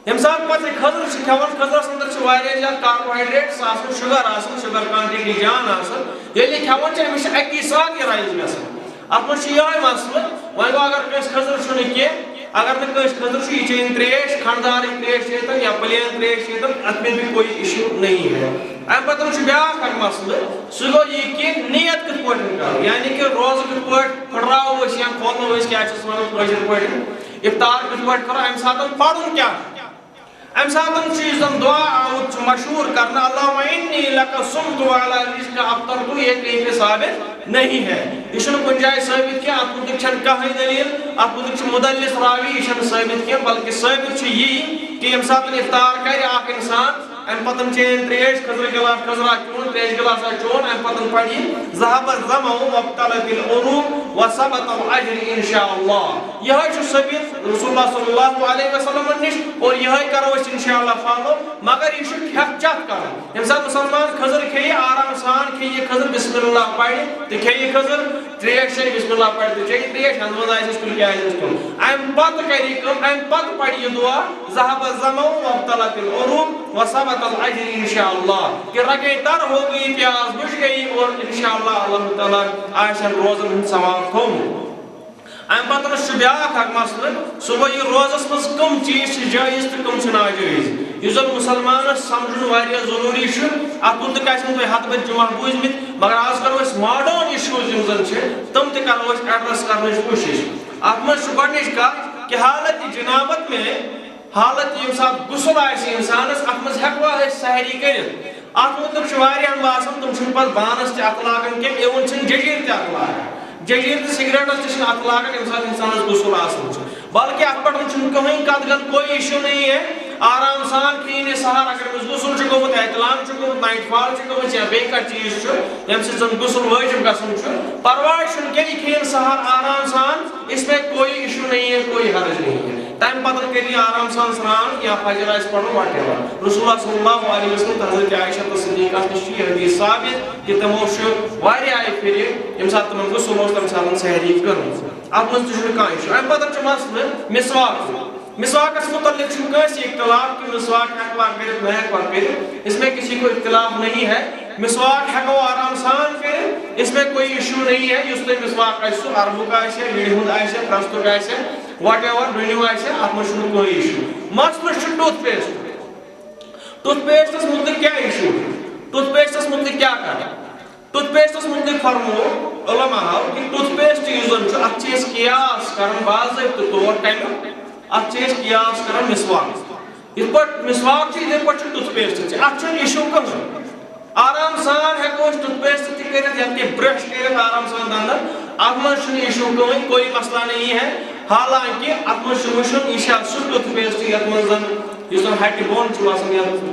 ییٚمہِ ساتہٕ پَتہٕ یہِ کھٔزٕر چھِ کھٮ۪وان، کھٔزرَس اَندَر چھِ واریاہ زیادٕ carbohydrates آسان، sugar آسان، sugar quantity جان آسان۔ ییٚلہِ یہِ کھٮ۪وان چھِ، أمِس چھِ اَکی ساتہٕ یہِ rise گژھان۔ اَتھ منٛز چھُ یِہوٚے مسلہٕ۔ وۄنۍ گوٚو، اگر کٲنٛسہِ کھٔزٕر چھُنہٕ کینٛہہ، اگر نہٕ کٲنٛسہِ کھٔزٕر چھُ، یہِ چیٚیِن ترٛیش، کھنٛڈدارٕے ترٛیش چیٚیتن یا plain ترٛیش چیٚیتن، اَتھ منٛز بھی کوئی issue نہیں ہے۔ اَمہِ پَتہٕ چھُ بیٛاکھ اَکھ مسلہٕ، سُہ گوٚو یہِ کہِ نیت کِتھ پٲٹھۍ کَرو، یعنی کہِ روزٕ کِتھ پٲٹھۍ پھٕٹراوو أسۍ یا کھولو أسۍ، کیٛاہ چھِ اَتھ وَنان کٲشِر پٲٹھۍ، افطار کِتھ پٲٹھۍ کَرو، اَمہِ ساتہٕ پَرُن کیٛاہ؟ اَمہِ ساتہٕ چھُ یُس زَن دُعا آمُت چھُ مشہوٗر کرنہٕ، اللہم انی لک صمت و علی رزقک افطرت، یہ کہیں پہ ثابت نہیں ہے۔ یہِ چھُنہٕ کُنہِ جایہِ ثٲبت کینٛہہ، اَتھ مُتعلِق چھَنہٕ کٕہٕنۍ دٔلیٖل، اَتھ مُتعلِق چھُ مُدلِس راوی، یہِ چھَنہٕ ثٲبت کینٛہہ، بلکہِ ثٲبت چھُ یی کہِ ییٚمہِ ساتہٕ افطار کرِ اکھ اِنسان، اَمہِ پتہٕ چیٚیَن ترٛیش، کھٔزرٕ گِلاس، کھٔزرا چون، ترٛیش گِلاسا چون، اَمہِ پتہٕ پَرِ یہِ، ذهب الظمأ وابتلت العروق وثبت الأجر إن شاء الله۔ یِہوٚے چھُ ثٲبت رسول اللہ صلی اللہ علیہ وسلمن نِش، اور یِہوٚے کرو أسۍ انشاءاللہ follow۔ مگر یہِ چھُ کھٮ۪تھ چٮ۪تھ کرُن۔ ییٚمہِ ساتہٕ مُسلمان کھٔزٕر کھیٚیہِ، آرام سان کھیٚیہِ یہِ کھٔزٕر، بسم اللہ پرِ تہٕ کھیٚیہِ یہِ کھٔزٕر، ترٛیش چیٚیہِ، بسم اللہ پرِ تہٕ چیٚیہِ ترٛیش، اَنٛدٕ منٛز آسٮ۪س کیُتھ کیٛاہ آسٮ۪س کھیوٚن۔ اَمہِ پتہٕ کرِ یہِ کٲم، اَمہِ پتہٕ پرِ یہِ دُعا، ذهب الظمأ وابتلت العروق وثبت الأجر إن شاء الله، کہ رگیں تر ہو گئی، پیاس بجھ گئی، اور انشاءاللہ اللہ تعالیٰ آسن روزن ہُنٛد ثواب تھوٚومُت۔ اَمہِ پتہٕ چھُ بیٛاکھ اکھ مسلہٕ، سُہ گوٚو یہِ روزس منٛز کٕم چیٖز چھِ جٲیِز تہٕ کٕم چھِ ناجٲیِز۔ یُس زن مُسلمانس سمجھُن واریاہ ضروٗری چھُ، اتھ مُتعلق آسن تۄہہِ ہتہٕ بٔدۍ جمعہ بوٗزمٕتۍ، مگر آز کرو أسۍ modern issues یِم زن چھِ، تِم تہِ کرو أسۍ address کرنٕچ کوٗشش۔ اتھ منٛز چھُ گۄڈٕنِچ کتھ کہِ حالت جنابت میں، حالت ییٚمہِ ساتہٕ غسل آسہِ انسانس، اتھ منٛز ہٮ۪کوا أسۍ سحری کٔرِتھ؟ اتھ مُتعلِق چھُ واریاہن باسان، تِم چھِنہٕ پتہٕ بانس تہِ اتھٕ لاگان کینٛہہ، even چھِنہٕ جٔجیٖر تہِ اتھٕ لاگان۔ جٔجیٖر تہٕ سگریٹس تہِ چھِنہٕ اتھٕ لاگان، ییٚمہِ ساتہٕ انسانس غسل آسان چھُ۔ بلکہِ اتھ پٮ۪ٹھ چھُنہٕ کٕہٕنۍ کتھ گٔنۍ، کوئی issue نہیں ہے۔ آرام انسان کھیٚیہِ نہٕ سحر، اگر أمِس غسل چھُ گوٚمُت، احتلام چھُ گوٚمُت، نایٹ فال چھُ گوٚمُت یا بیٚیہِ کانٛہہ چیٖز چھُ، ییٚمہِ سۭتۍ زَن غسل وٲجِب گژھُن چھُ، پرواے چھُنہٕ کینٛہہ، یہِ کھیٚیہِ نہٕ سحر آرام سان، اس میں کوئی ایشو نہیں ہے، کوئی حرج نہیں ہے۔ تَمہِ پَتہٕ کٔرِو آرام سان سرٛان یا فجر آسہِ پَرُن، واٹ ایور۔ رسول اللہ صلی اللہ علیہ وسلم تہٕ حضرت عائشہ تہٕ صدیقہ نِش چھُ یہِ حدیث ثابت کہِ تِمو چھُ واریاہہِ پھِرِ، ییٚمہِ ساتہٕ تِمن غسل اوس، تَمہِ ساتہٕ سحری کٔرمٕژ۔ اَتھ منٛز تہِ چھُنہٕ کانٛہہ ایشو۔ اَمہِ پَتہٕ چھُ مسلہٕ مسواک۔ مسواکس متعلق چھُنہٕ کٲنٛسہِ اختلاف کہِ مسواک ہیٚکوا کٔرِتھ، نہ ہیٚکوا کٔرِتھ، اس میں کسی کو اختلاف نہیں ہے۔ مسواک ہیٚکو آرام سان کٔرِتھ، اس میں کوئی ایشو نہیں ہے۔ یُس تۄہہِ مسواک آسہِ، سُہ عربُک آسہِ، وِرِ ہُنٛد آسہِ، پرستُک آسہِ، واٹ ایور، ڈوٗنیو آسہِ، اتھ منٛز چھُنہٕ کٕہٕنۍ ایشو۔ مسلہٕ چھُ ٹُتھ پیسٹ۔ ٹُتھ پیسٹس مُتعلق کیٛاہ ایشو چھُ؟ ٹُتھ پیسٹس مُتعلق کیٛاہ کرٕ؟ ٹُتھ پیسٹس مُتعلق فرموو علماہو کہِ ٹُتھ پیسٹ یُس زن چھُ، اتھ چھِ أسۍ قیاس کران باضٲبطہٕ طور کمیُک؟ اتھ چھِ أسۍ قیاس کران مسواک۔ یِتھ پٲٹھۍ مسواک چھُ، یِتھے پٲٹھۍ چھُ ٹُتھ پیسٹ تہِ۔ اتھ چھُنہٕ ایشو کٕہٕنۍ۔ آرام سان ہیٚکو أسۍ ٹُتھ پیسٹ تہِ کٔرِتھ، یتھ کہِ برش کٔرِتھ آرام سان دندن۔ اتھ منٛز چھُنہٕ ایشو کٕہٕنۍ، کوئی مسئلہ نہیں ہے۔ حالانکہ اتھ منٛز چھُ وٕچھُن، یہِ چھا سُہ ٹُتھ پیسٹ یتھ منٛز زن، یُس زن ہٹہِ بۄن چھُ آسان، یتھ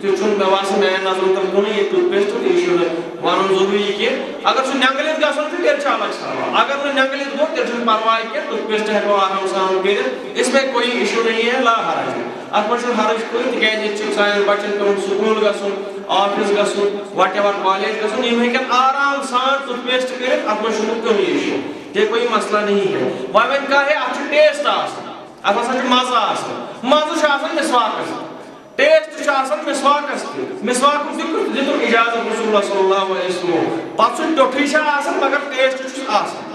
تہِ چھُنہٕ مےٚ باسان میانٮ۪ن نظرن تل کُنُے یہِ ٹُتھ پیسٹ، تہٕ یہِ چھُنہٕ ونُن ضروٗری کینٛہہ۔ اگر سُہ نٮ۪نٛگلِتھ گژھُن چھُ، تیٚلہِ چھُ الگ سوال۔ اگر نہٕ نٮ۪نٛگلِتھ گوٚو، تیٚلہِ چھُنہٕ پرواے کینٛہہ، ٹُتھ پیسٹ ہٮ۪کو آرام سان کٔرِتھ، اس میں کوئی ایشو نہیں ہے، لا حرج۔ اتھ منٛز چھُنہٕ حرج کٕہٕنۍ، تِکیازِ ییٚتہِ چھُ سانٮ۪ن بچن پیوان سکوٗل گژھُن، آفس گژھُن، واٹ ایور، کالج گژھُن، یِم ہیٚکن آرام سان ٹُتھ پیسٹ کٔرِتھ، اتھ منٛز چھُنہٕ کٕہٕنۍ ایشو، یہ کوئی مسئلہ نہیں ہے۔ وۄنۍ وۄنۍ کانٛہہ ہے، اتھ چھُ ٹیسٹ آسان، اتھ ہسا چھُ مزٕ آسان، مزٕ چھُ آسان مسواکس۔ ٹیسٹ چھُ آسان مسواکس تہِ۔ مسواکُک دیُت، دِتُکھ اجازت رسول اللہ صلی اللہ علیہ وسلم۔ پتہٕ سُہ ٹیوٚٹھُے چھُ آسان، مگر ٹیسٹ چھُس آسان۔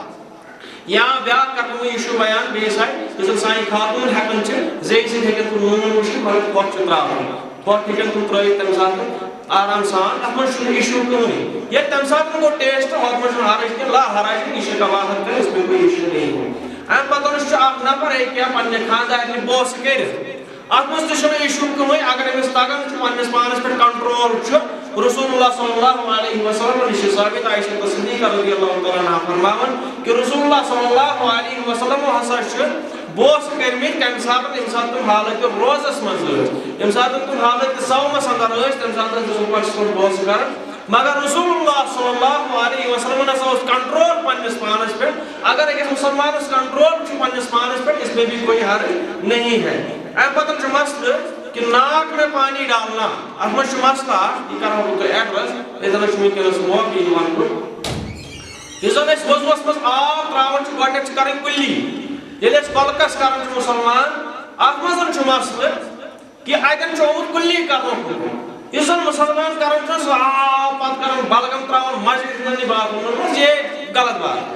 یا بیٛاکھ کرٕ بہٕ وۄنۍ یہِ چھُ بیان بیٚیِس جایہِ، یُس زن سانہِ خاتوٗن ہٮ۪کان چھِ، زیٚیہِ سۭتۍ ہٮ۪کن تِم نوٗن وٕچھِتھ، مگر پھۄکھ چھُ ترٛاوُن۔ پھۄکھ ہٮ۪کن تِم ترٛٲوِتھ تَمہِ ساتہٕ آرام سان، اَتھ منٛز چھُنہٕ ایشوٗ کٕہٕنۍ۔ ییٚلہِ تَمہِ ساتہٕ گوٚو ٹیسٹ، اَتھ منٛز چھُنہٕ حرج کینٛہہ، لا حرج، یہِ چھِ کباہت کران، اس میں کوئی ایشوٗ نہیں ہے۔ اَمہِ پتہٕ چھُ اکھ نفر ہیٚکہِ یا پننہِ خانٛدارنہِ بوسہٕ کٔرِتھ۔ اتھ منٛز تہِ چھُنہٕ ایشوٗ کٕہٕنۍ، اگر أمِس تگان چھُ، پننِس پانس پٮ۪ٹھ کنٹرول چھُ۔ رسول اللہ صلی اللہ علیہ وسلم نِش چھِ ثابت، عائشہ تہٕ صدیقہ رضی اللہ تعالیٰ عنہا فرماوان کہِ رسول اللہ صلی اللہ علیہ وسلم ہسا چھُ بوسہٕ کٔرمٕتۍ، کمہِ ساتہٕ، ییٚمہِ ساتہٕ تِم حالت روزس منٛز ٲسۍ، ییٚمہِ ساتہٕ تِم حالت صومس اندر ٲسۍ، تَمہِ ساتہٕ ٲسۍ رسول پاک صلی اللہ علیہ وسلم بوسہٕ کران۔ مگر رسول اللہ صلی اللہ علیہ وسلم ہسا اوس کنٹرول پننِس پانس پٮ۪ٹھ۔ اگر أکِس مسلمانس کنٹرول چھُ پننِس پانس پٮ۪ٹھ، اس میں بھی کوئی حرج نہیں ہے۔ اَمہِ پتہٕ چھُ مسلہٕ کہِ ناک میں پانی ڈالنا۔ اتھ منٛز چھُ مسلہٕ اکھ، یہِ کرہو بہٕ تۄہہِ ایڈریس، ییٚتٮ۪ن چھُ وٕنکیٚنس موقعہٕ یِوان برٛونٛہہ۔ یُس زن أسۍ وضوٗوس منٛز آب ترٛاوان چھِ، گۄڈٕنٮ۪تھ چھِ کرٕنۍ کُلی۔ ییٚلہِ أسۍ کۄلکس کران چھِ مُسلمان، اتھ منٛز چھُ مسلہٕ کہِ اتٮ۪ن چھُ آمُت کُلی کرنہٕ خٲطرٕ۔ یُس زن مُسلمان کران چھُ، سُہ آب پتہٕ کران بلغم ترٛاوان مسجد ہٕنٛدٮ۪ن باتھ روٗمن منٛز، یہِ غلط بات۔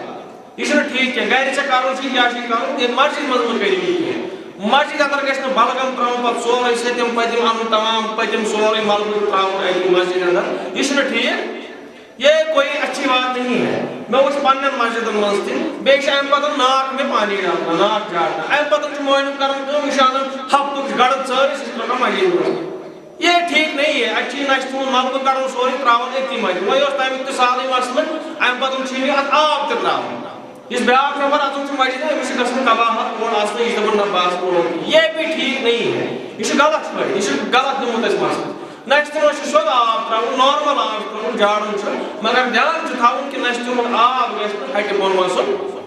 یہِ چھُنہٕ ٹھیٖک کینٛہہ۔ گرِ ژےٚ کرُن چھُ، کیٛاہ چھُے کرُن، ییٚتہِ مسجد منٛز مہٕ کٔرِو یہِ کینٛہہ۔ مسجد اندر گژھِ نہٕ بلغم ترٛاوُن، پتہٕ سورُے سٔتِم پٔتِم انُن، تمام پٔتِم سورُے ملبہٕ ترٛاوُن اتی مسجد اندر۔ یہِ چھُنہٕ ٹھیٖک۔ یہ کوئی اچھی بات نہیں ہے۔ مےٚ وٕچھ پننٮ۪ن مسجدن منٛز تہِ، بیٚیہِ چھِ امہِ پتہٕ ناک میں پانی ڈالنا، ناک جھاڑنا۔ امہِ پتہٕ چھُ مٲنِو کران کٲم، یہِ چھُ انان ہفتُک گڑٕ ژٲرِتھ، سُہ چھُ ترٛاوان مسجد منٛز۔ یہ ٹھیٖک نہیں ہے۔ اتہِ چھُ یہِ نشہِ تھوٚومُت ملبہٕ کڑُن سورُے ترٛاوان أتھی مسجد۔ وۄنۍ اوس تمیُک تہِ سہلٕے مسلہٕ، امہِ پتہٕ چھُ یہِ اتھ آب تہِ ترٛاوان۔ یُس بیٛاکھ نفر اژان چھُ مسجد، أمِس چھُ گژھان کباہت اور اژنہٕ، یہِ چھُ دپان، نہ، بہٕ آسہٕ برونٛٹھ۔ یہ بھی ٹھیٖک نہیں ہے۔ یہِ چھُ غلط فٲیدٕ، یہِ چھُ غلط نیوٗمُت اَسہِ مسلہٕ۔ نشہِ تہِ چھُ سیوٚد آب ترٛاوُن، نارمل آب چھُ ترٛاوُن، جاڑُن چھُ، مگر دھیان چھُ تھاوُن کہِ نشہِ تہِ آب گژھِ نہٕ ہٹہِ بۄن وسُن۔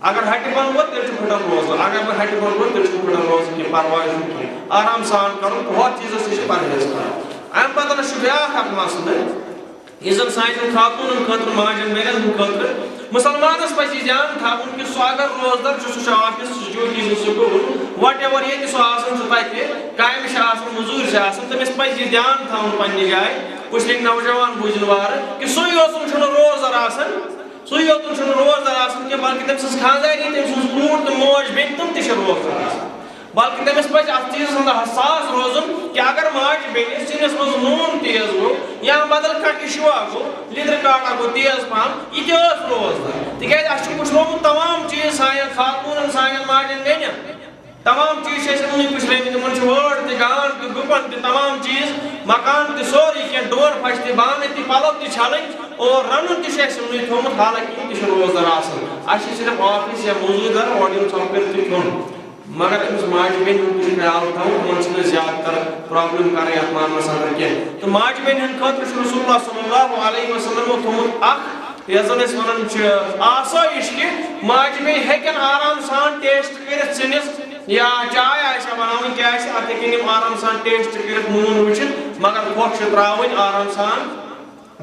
اگر ہٹہِ بۄن ووت، تیٚلہِ چھُ پھٕٹان روزٕ، اگر نہٕ ہٹہِ بۄن ووت، تیٚلہِ چھُنہٕ پھٕٹان روزٕ کینٛہہ، پرواے چھُنہٕ کینٛہہ، آرام سان کرُن، ہۄتھ چیٖزس تہِ چھُ پرہیز کرُن۔ امہِ پتہٕ چھُ بیٛاکھ اکھ مسلہٕ، یُس زن سانٮ۪ن خاتوٗنن خٲطرٕ، ماجن بیٚنٮ۪ن ہٕنٛدِ خٲطرٕ، مُسلمانس پزِ یہِ دھیان تھاوُن کہِ سُہ اگر روزدر چھُ، سُہ چھُ آفس، سُہ چھُ ڈیوٹی، سُہ چھُ سکوٗل، وٹ ایور ییٚتہِ سُہ آسان چھُ، تتہِ کامہِ چھِ آسان، مٔزوٗرۍ چھِ آسان، تٔمِس پزِ یہِ دھیان تھاوُن پننہِ جایہِ۔ وٕچھنٕکۍ نوجوان بوٗزِن وارٕ کہِ سُے یوت چھُنہٕ روزدر آسان، سُے یوت چھُنہٕ روزدر آسان کینٛہہ، بلکہِ تٔمۍ سٕنٛز خانٛدارِنۍ، تٔمۍ سٕنٛز کوٗر تہٕ موج بیٚنہِ، تِم تہِ چھِ روزدر آسان۔ بلکہِ تٔمِس پزِ اتھ چیٖزس اندر حساس روزُن کہِ اگر ماجہِ بیٚنہِ سِنِس منٛز نوٗن تیز گوٚو یا بدل کانٛہہ issue گوٚو، لیٚدرِ کاٹا گوٚو تیز پہم، یہِ تہِ ٲس روزدر۔ تِکیازِ اسہِ چھُ وٕچھنومُت تمام چیٖز، سانٮ۪ن خاتوٗنن، سانٮ۪ن ماجٮ۪ن بیٚنٮ۪ن، تمام چیٖز چھِ اَسہِ یِمنٕے پُشرٲومٕتۍ۔ یِمن چھُ وٲر تہِ، گانٛد تہِ، گُپن تہِ، تمام چیٖز، مکان تہِ، سورُے کینٛہہ، ڈوٗر پھش تہِ، بانہٕ تہِ، پلو تہِ چھلٕنۍ اور رنُن تہِ چھُ اَسہِ یِمنٕے تھوٚومُت، حالانکہِ یِم تہِ چھِ روزدر آسان۔ اَسہِ چھِ صرف آفس یا موٚزوٗرۍ کران، اورٕ یُن ژھۄپہٕ کٔرِتھ تہٕ کھیوٚن۔ مگر أمِس ماجہِ بیٚنہِ ہُنٛد تہِ چھُ خیال تھاوُن، یِمَن چھِنہٕ أسۍ زیادٕ تر پرابلم کَرٕنۍ یَتھ معاملَس اندر کینٛہہ۔ تہٕ ماجہِ بیٚنہِ ہٕنٛدِ خٲطرٕ چھُ رسول اللہ صلی اللہ علیہ وسلمو تھوٚمُت اکھ، یَتھ زَن أسۍ وَنان چھِ، آسٲیِش، کہِ ماجہِ بیٚنہِ ہیٚکن آرام سان ٹیسٹ کٔرِتھ سِنِس یا چاے آسہِ ہا بَناوٕنۍ، کیٛاہ آسہِ، اَتھ ہیٚکن یِم آرام سان ٹیسٹ کٔرِتھ، نوٗن وٕچھِتھ، مگر پھۄکھ چھِ ترٛاوٕنۍ آرام سان۔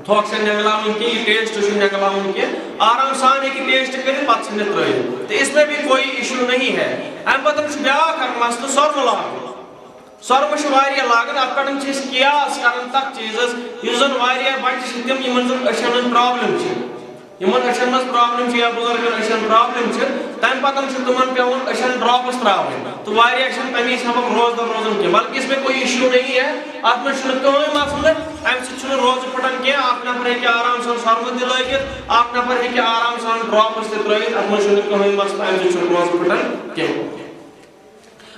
تھۄکھ چھَنہٕ نٮ۪نٛگلاوٕنۍ کینٛہہ، یہِ ٹیسٹ چھُنہٕ نٮ۪نٛگلاوُن کینٛہہ، آرام سان ہیٚکہِ ٹیسٹ کٔرِتھ، پَتہٕ ژھٕنِتھ ترٛٲوِتھ۔ تہٕ اس میں بھی کوئی ایشو نہیں ہے۔ اَمہِ پَتہٕ چھُ بیٛاکھ اَکھ مسلہٕ سۄرمہٕ لاگُن۔ سۄرمہٕ چھِ واریاہ لاگان، اَتھ پٮ۪ٹھ چھِ أسۍ قیاس کَران تَتھ چیٖزَس، یُس زَن واریاہ بَچہِ چھِ تِم، یِمَن زَن أچھَن ہٕنٛز پرٛابلِم چھِ، یِمَن أچھَن منٛز پرٛابلِم چھِ یا بُزرگَن أچھَن پرٛابلِم چھِ، تَمہِ پَتہٕ چھُ تِمَن پٮ۪وان أچھَن ڈراپٕس ترٛاوٕنۍ۔ تہٕ واریاہ چھِنہٕ تَمی سبب روزدَر روزان کینٛہہ، بلکہِ اس میں کوئی ایشو نہیں ہے۔ اَتھ منٛز چھُنہٕ کٕہٕنۍ مسلہٕ، اَمہِ سۭتۍ چھُنہٕ روزٕ پھُٹان کینٛہہ۔ اَکھ نفر ہیٚکہِ آرام سان سۄرمہٕ تہِ لٲگِتھ، اَکھ نفر ہیٚکہِ آرام سان ڈراپٕس تہِ ترٛٲوِتھ، اَتھ منٛز چھُنہٕ کٕہٕنۍ مسلہٕ، اَمہِ سۭتۍ چھُنہٕ روزٕ پھُٹان کینٛہہ۔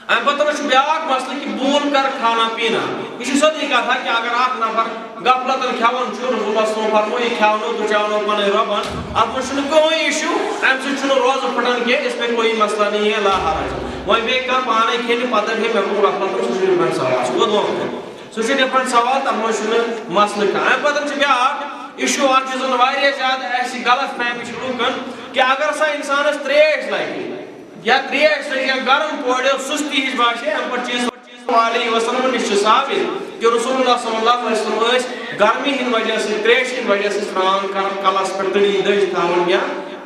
اَمہِ پَتہٕ چھُ بیٛاکھ مسلہٕ کہِ بھول کر کھانا پینا۔ یہِ چھُ سیوٚدُے کَتھا کہِ اگر اَکھ نفر غفلتن کھٮ۪وان چھُ، رسول اللہ صلی اللہ علیہ وسلم فرموو، یہِ کھٮ۪ونو تہٕ چٮ۪ونو پَنٕنۍ رۄبَن، اَتھ منٛز چھُنہٕ کٕہٕنۍ ایشو، اَمہِ سۭتۍ چھُنہٕ روزٕ پھُٹان کینٛہہ، اس میں کوئی مسئلہ نہیں ہے، لا حرج۔ وۄنۍ بیٚیہِ کانٛہہ پانَے کھیٚیہِ پَتہٕ دَپہِ ہے مےٚ کوٚر غفلت، سُہ چھُ ڈِفرنٹ سوال، سُہ گوٚو دھوکہٕ۔ سُہ چھُ ڈِفرنٹ سوال، تَتھ منٛز چھُنہٕ مسلہٕ کانٛہہ۔ اَمہِ پَتہٕ چھُ بیٛاکھ ایشو اَکھ، یُس زَن واریاہ زیادٕ اَسہِ غلط فہمی چھِ لُکَن، کہِ اگر سا اِنسانَس ترٛیش لَگہِ، یا ترٛیش سۭتۍ یا گرم پورِ سُستی ہِش باسے، اَمہِ پَتہٕ چھِ صلی اللہ علیہ وسلم نِش چھُ ثابت کہِ رسول اللہ صلی اللہ علیہ وسلم ٲسۍ گرمی ہِنٛدِ وجہ سۭتۍ، ترٛیشہِ ہِنٛدِ وجہ سۭتۍ سرٛان کران، کَلَس پٮ۪ٹھ تٔڑی دٔج تھاوان یا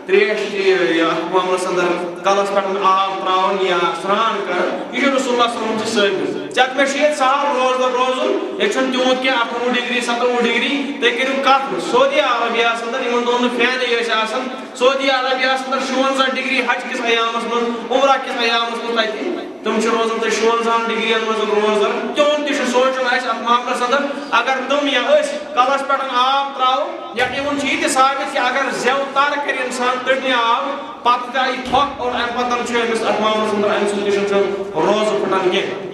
ترٛیش تہِ یَتھ معاملَس اندر کَلَس پٮ۪ٹھ آب ترٛاوان یا سرٛان کران۔ یہِ چھُ رسول اللہ صلی اللہ علیہ وسلم سۭتۍ ثٲبت۔ ژےٚ تہٕ مےٚ چھُ ییٚتہِ سہل روزدَر روزُن، ییٚتہِ چھُنہٕ تیوٗت کینٛہہ، اَٹھووُہ ڈگری، سَتووُہ ڈگری، تُہۍ کٔرِو کَتھ، سعودی عربیہ ہَس اندر یِمَن دۄہَن نہٕ فینٕے ٲسۍ آسان، سعودی عربیہ ہَس اندر شُوَنزاہ ڈگری حج کِس ایامَس منٛز، عمرہ کِس ایامَس منٛز تَتہِ۔ تِم چھِ روزان تَتہِ شُوَنزاہَن ڈگریَن منٛز روزدَر۔ تِہُنٛد تہِ چھُ سونٛچُن اَسہِ اَتھ معاملَس اندر، اگر تِم یا أسۍ کَلَس پٮ۪ٹھ آب ترٛاوو، یا یِمَن چھُ یہِ تہِ ثابت کہِ اگر زٮ۪و تَر کَرِ اِنسان تٔڑنہِ آب، پَتہٕ تہِ آیہِ تھۄکھ اور اَمہِ پَتہٕ چھُ أمِس اَتھ معاملَس اندر اَمہِ سۭتۍ تہِ چھُنہٕ روزٕ پھُٹان کینٛہہ۔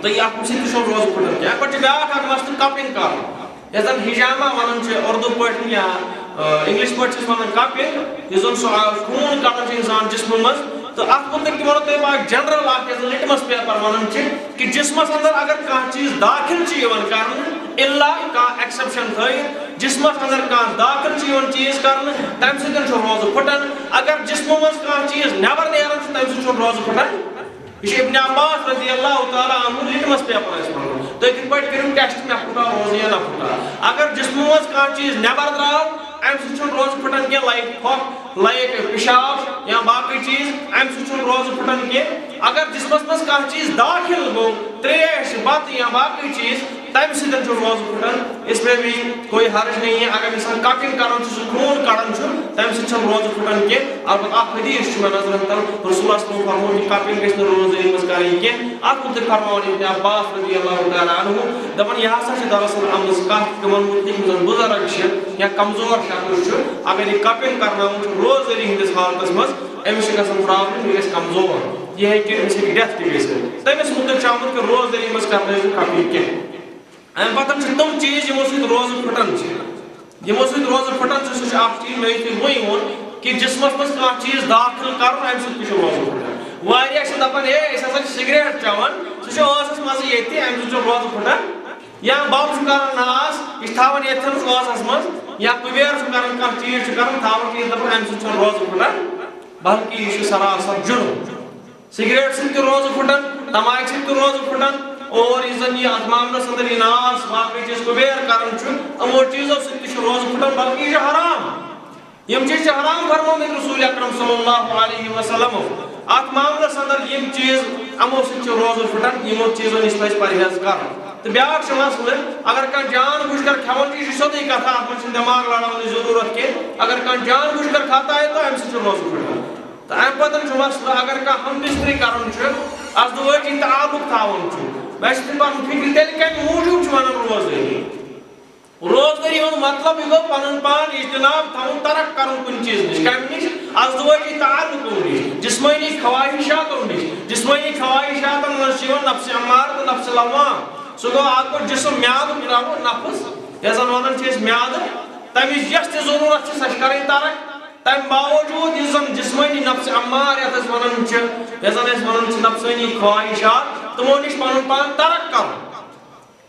تہٕ یہِ اَتھ سۭتۍ تہِ چھُنہٕ روزٕ پھُٹان کینٛہہ۔ اَمہِ پَتہٕ چھُ بیٛاکھ اَکھ مسلہٕ کَپِنٛگ کَرُن۔ یَتھ زَن حجامہ وَنان چھِ اُردو پٲٹھۍ یا، آ، اِنٛگلِش پٲٹھۍ چھِ أسۍ وَنان کَپِنٛگ، یُس زَن سُہ آ، خوٗن کَڑان چھُ اِنسان جِسمہٕ منٛز۔ تہٕ اَتھ مُتعلِق تہِ وَنو تۄہہِ بہٕ اَکھ جَنرَل اَکھ، یَتھ زَن لِٹمَس پیپَر وَنان چھِ، کہِ جِسمَس اَندَر اگر کانٛہہ چیٖز دٲخِل چھُ یِوان کَرنہٕ، اِلا کانٛہہ ایکسیپشن تھٲیِتھ، جِسمَس اَندَر کانٛہہ دٲخِل چھُ یِوان چیٖز کَرنہٕ، تَمہِ سۭتۍ چھُ روزٕ پھُٹان۔ اگر جِسمہٕ منٛز کانٛہہ چیٖز نٮ۪بَر نیران چھُ، تَمہِ سۭتۍ چھُنہٕ روزٕ پھُٹان۔ یہِ چھُ ابن عباس رضی اللہ تعالیٰ عنہ لِٹمَس پیپَر اَسہِ پَرُن۔ تُہۍ کِتھ پٲٹھۍ کٔرِو ٹیسٹ، مےٚ پھُٹا روزٕ یا نہ پھُٹا؟ اگر جِسمہٕ منٛز کانٛہہ چیٖز نٮ۪بَر درٛاو، اَمہِ سۭتۍ چھُنہٕ روزٕ پھُٹان کینٛہہ، لایِک پھۄکھ، لایِک پِشاب یا باقٕے چیٖز، اَمہِ سۭتۍ چھُنہٕ روزٕ پھُٹان کینٛہہ۔ اگر جِسمَس منٛز کانٛہہ چیٖز دٲخِل گوٚو، ترٛیش، بَتہٕ یا باقٕے چیٖز، تَمہِ سۭتۍ چھُ روزٕ پھُٹان۔ اس میں بھی کوئی حرج نہیں ہے۔ اگر اِنسان کَپِنٛگ کَران چھُ، سُہ خوٗن کَڑان چھُ، تَمہِ سۭتۍ چھُنہٕ روزٕ پھُٹان کینٛہہ۔ البتہ اَکھ حدیٖث چھُ مےٚ نظرَن تَل، رسول اللہ صلی اللہ علیہ وسلم فرموو کہِ کَپِنٛگ گژھِ نہٕ روزدٔری منٛز کَرٕنۍ کینٛہہ۔ اَتھ مُتعلِق فرماوان ابن عباس رضی اللہ تعالیٰ عنہ، دَپان، یہِ ہسا چھِ دراصل آمٕژ کَتھ تِمَن مُتعلِق یِم زَن بُزرگ چھِ یا کمزور شخص چھُ، اگر یہِ کَپِنٛگ کَرناوُن چھُ روزدٔری ہٕنٛدِس حالتَس منٛز، أمِس چھِ گژھان پرابلم، یہِ گژھِ کمزور، یہِ ہیٚکہِ، أمِس ہیٚکہِ ڈیتھ تہِ گٔژھِتھ۔ تٔمِس مُتعلِق چھُ آمُت کہِ روزدٔری منٛز کَرنٲیِو کَپِنٛگ کینٛہہ۔ اَمہِ پَتہٕ چھِ تِم چیٖز یِمو سۭتۍ روزٕ پھُٹان چھِ۔ یِمو سۭتۍ روزٕ پھُٹان چھُ، سُہ چھُ اَکھ چیٖز، مےٚ یُتھُے وۄنۍ ووٚن کہِ جِسمَس منٛز کانٛہہ چیٖز داخِل کَرُن، اَمہِ سۭتۍ تہِ چھُ روزٕ پھُٹان۔ واریاہ چھِ دَپان، ہے، أسۍ ہسا چھِ سِگریٹ چٮ۪وان، سُہ چھُ ٲسَس منٛزٕے ییٚتہِ، اَمہِ سۭتۍ چھُ روزٕ پھُٹان۔ یا بَب چھُ کَران ناس، یہِ چھُ تھاوان ییٚتھٮ۪نَس ٲسَس منٛز، یا کُبیر چھُ کَران، کانٛہہ چیٖز چھُ کَران، تھاوان چھُ یہِ، دَپان، اَمہِ سۭتۍ چھُنہٕ روزٕ پھُٹان، بلکہِ یہِ چھُ سراسر جُرُم۔ سگریٹ سۭتۍ تہِ روزٕ پھُٹان، تماکہِ سۭتۍ تہِ روزٕ پھُٹان، اور یُس زن یہِ اتھ معاملس اندر یہِ ناس باقٕے چیٖز کُبیر کران چھُ، یِمو چیٖزو سۭتۍ تہِ چھُ روزٕ پھُٹان، بلکہِ یہِ چھُ حرام۔ یِم چیٖز چھِ حرام فرمٲومٕتۍ رسول اکرم صلی اللہ علیہ وسلم۔ اتھ معاملس اندر یِم چیٖز، یِمو سۭتۍ چھُ روزٕ پھُٹان، یِمو چیٖزو نِش پزِ پرہیز کرُن۔ تہٕ بیٛاکھ چھُ مسلہٕ، اگر کانٛہہ جان بوٗجھ کر کھٮ۪وان چھُ، یہِ چھُ سیوٚدُے کتھا، اتھ منٛز چھُنہٕ دٮ۪ماغ لڑاونٕچ ضروٗرت کینٛہہ۔ اگر کانٛہہ جان بوٗجھ کر کھاتا ہے تو امہِ سۭتۍ چھُ روزٕ پھُٹان۔ تہٕ امہِ پتہٕ چھُ مسلہٕ، اگر کانٛہہ ہم بستری کران چھُ، ازدواجی تعلق تھاوان چھُ، مےٚ چھُ تِم پنُن فکر، تیٚلہِ کمہِ موٗجوٗب چھُ ونان روزدٲری؟ روزدٲری ہُنٛد مطلب یہِ گوٚو پنُن پان اجتناب تھاوُن، ترک کرُن کُنہِ چیٖزٕ نِش۔ کمہِ نِش؟ ازدواجی تعلقو نِش، جسمٲنی خواہشاتو نِش۔ جسمٲنی خواہشاتن منٛز چھُ یِوان نفس امارہ تہٕ نفس لوام۔ سُہ گوٚو اکھ گوٚو جسم، میادُک ناو گوٚو نفس، یتھ زن ونان چھِ أسۍ میادٕ۔ تمِچ یۄس تہِ ضروٗرت چھِ، سۄ چھِ کرٕنۍ ترک۔ تَمہِ باوجوٗد یُس زَن جسمٲنی نفس امار، یَتھ أسۍ وَنان چھِ، یَتھ زَن أسۍ وَنان چھِ نفسٲنی خواہشات، تِمو نِش پَنُن پان ترک کَرُن،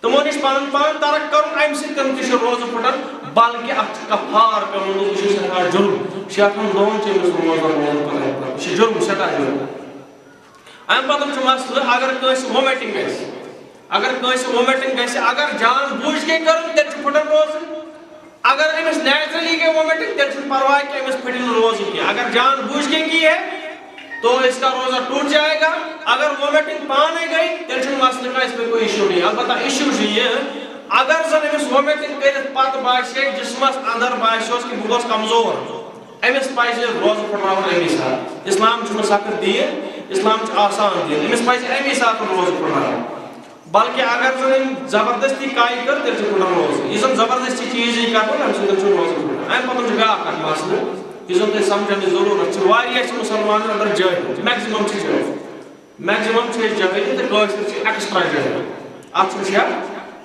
تِمو نِش پَنُن پان ترک کَرُن، اَمہِ سۭتۍ تہِ چھُ روزٕ پھُٹان، بلکہِ اَتھ چھُ کفار پٮ۪وان، یہِ چھُ سٮ۪ٹھاہ جُرم، شیٹھَن دۄہَن چھِ أمِس روزٕ روزُن پَتہٕ، یہِ چھُ جُرم، سٮ۪ٹھاہ جُرم۔ اَمہِ پَتہٕ چھُ مسلہٕ، اگر کٲنٛسہِ وومِٹنگ گژھِ، اگر کٲنٛسہِ وومِٹنگ گژھِ، اگر جان بوٗجھ کے کٔرٕن، تیٚلہِ چھُ پھُٹان روزٕ۔ اگر أمِس نیچرلی گٔے وومِٹنگ، تیٚلہِ چھُنہٕ پرواے کینٛہہ، أمِس پھٕٹہِ نہٕ روزٕ کینٛہہ۔ اگر جان بوٗجھ کے کی ہے، تو اس کا روزہ ٹوٹ جائے گا۔ اگر وومِٹنگ پانے گئی، تیٚلہِ چھُنہٕ مسلہٕ کانٛہہ، اس میں کوئی ایشو نہیں۔ البتہ ایشو چھُ یہِ، اگر زن أمِس وومِٹنگ کٔرِتھ پتہٕ باسے، جسمس اندر باسیوس کہِ بہٕ گوس کمزور، أمِس پَزِ روزٕ پھٕٹراوُن اَمی ساتہٕ۔ اسلام چھُنہٕ سخت دیٖن، اسلام چھُ آسان دیٖن، أمِس پَزِ اَمی ساتہٕ روزٕ پھٕٹراوُن۔ بلکہِ اگر زَن أمۍ زبردستی کاے کٔر، تیٚلہِ چھُ پھٕٹان روزٕ۔ یُس زَن زبردستی چیٖز یی کرنہٕ، اَمہِ سۭتۍ چھُ روزٕ پھٕٹان۔ اَمہِ پَتہٕ چھُ بیٛاکھ اکھ مسلہٕ، یُس زَن تۄہہِ سَمجھنٕچ ضروٗرت چھِ۔ واریاہ چھِ مُسلمانَن اندر جٲہِل، میکسِمم چھِ جٲہِل۔ میکسِمم چھِ أسۍ جٲہِل تہٕ کٲشِر چھِ ایکسٹرا جٲہِل۔ اَتھ چھُ شک،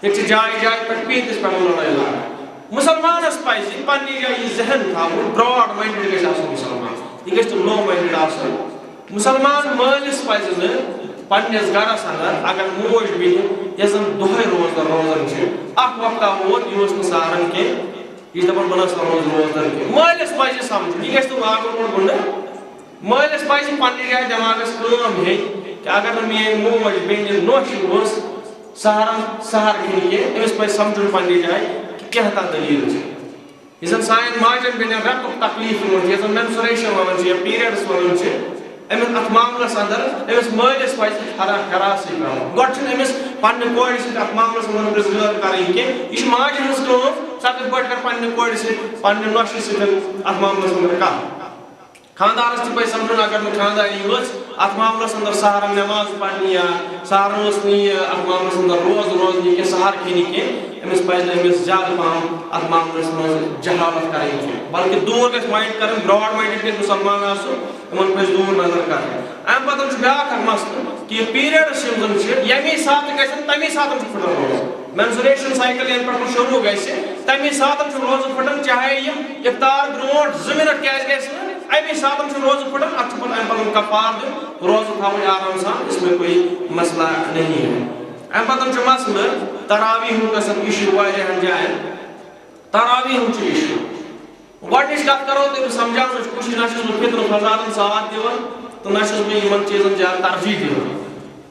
ییٚتہِ چھِ جایہِ جایہِ پٮ۪ٹھ پیٖنتِس پٮ۪ٹھ لڑٲے لگان۔ مُسلمانَس پَزِ پننہِ جایہِ یہِ ذہن تھاوُن، براڈ مایِنڈڈ گژھِ آسُن مُسلمان، یہِ گژھِ نہٕ لو مایِنڈڈ آسُن۔ مُسلمان مٲلِس پَزِ نہٕ پننِس گرس اندر، اگر موج بیٚنہِ یۄس زن دۄہے روزدر روزان چھِ، اکھ وقتا ووت، یہِ اوس نہٕ سہران کینٛہہ، یہِ چھِ دپان، بہٕ نہ سا روزٕ روزدر کینٛہہ۔ مٲلِس پَزِ سمجھُن، یہِ گژھِ نہٕ لاگُن گۄڈٕ گُنڈٕ۔ مٲلِس پَزِ پننہِ جایہِ دٮ۪ماغس کٲم ہیٚنۍ کہِ اگر نہٕ میٲنۍ موج بیٚنہِ نوشہِ ٲس سہرن سہر کھیٚنہِ کینٛہہ، أمِس پَزِ سمجھُن پننہِ جایہِ کہِ کینٛہہ تام دٔلیٖل چھِ۔ یُس زن سانٮ۪ن ماجن بیٚنٮ۪ن رٮ۪تُک تکلیٖف یِوان چھُ، یَتھ زن مینسوریشن وَنان چھِ یا پیٖریڈس وَنان چھِ، أمِس اَتھ معاملس اندر أمِس مٲلِس پَزِ ہرا-، ہراسٕے کَرُن۔ گۄڈٕ چھُنہٕ أمِس پننہِ کورِ سۭتۍ اَتھ معاملس اندر پرٛژھ گٲر کَرٕنۍ کینٛہہ۔ یہِ چھِ ماجہِ ہٕنٛز کٲم، سۄ کِتھ پٲٹھۍ کَرِ پننہِ کورِ سۭتۍ، پننہِ نۄشہِ سۭتۍ اَتھ معاملس اندر کَتھ۔ خانٛدارس تہِ پَزِ سمجھُن، اگر نہٕ خانٛداری ٲس اَتھ معاملس اندر سہرن نٮ۪ماز پرنہِ یا سہرن اوس نہٕ یہِ اَتھ معاملس اندر روزٕ روزنہِ کینٛہہ، سہر کھیٚنہِ کینٛہہ، أمِس پَزِ نہٕ أمِس زیادٕ پَہَم اَتھ معاملس منٛز جہالت کَرٕنۍ کینٛہہ، بلکہِ دوٗر گژھِ مایِنڈ کَرٕنۍ، براڈ مایِنڈڈ گژھِ مُسلمان آسُن، یِمن پَزِ دوٗر نظر کَرٕنۍ۔ اَمہِ پَتہٕ چھُ بیٛاکھ اکھ مسلہٕ کہِ یہِ پیٖریڈس یِم زَن چھِ، ییٚمی ساتہٕ گژھن، تَمی ساتہٕ چھُ پھٕٹان روزٕ۔ مینسوریشن سایکل یَنہٕ پٮ۪ٹھ شروٗع گژھِ، تَمی ساتہٕ چھُ روزٕ پھٕٹان، چاہے یِم افطار برونٛٹھ زٕ منٹ کیٛازِ گژھِ نہٕ، اَمی ساتہٕ چھُ روزٕ پھٕٹان، اَتھ چھُ پَتہٕ اَمہِ پَتہٕ کفار دیُن، روزٕ تھاوٕنۍ آرام سان، اس میں کوئی مسئلہ نہیں ہے۔ اَمہِ پَتہٕ چھُ مسلہٕ تراویح ہُنٛد گژھان ایشوٗ واریاہَن جایَن، تراویح ہُنٛد چھُ ایشوٗ۔ گۄڈٕنِچ کَتھ کَرو تۄہہِ بہٕ سَمجھاونٕچ کوٗشِش، نہ چھُس بہٕ فِتنہٕ فَسادَن ساتھ دِوان تہٕ نہ چھُس بہٕ یِمَن چیٖزَن زیادٕ ترجیح دِوان۔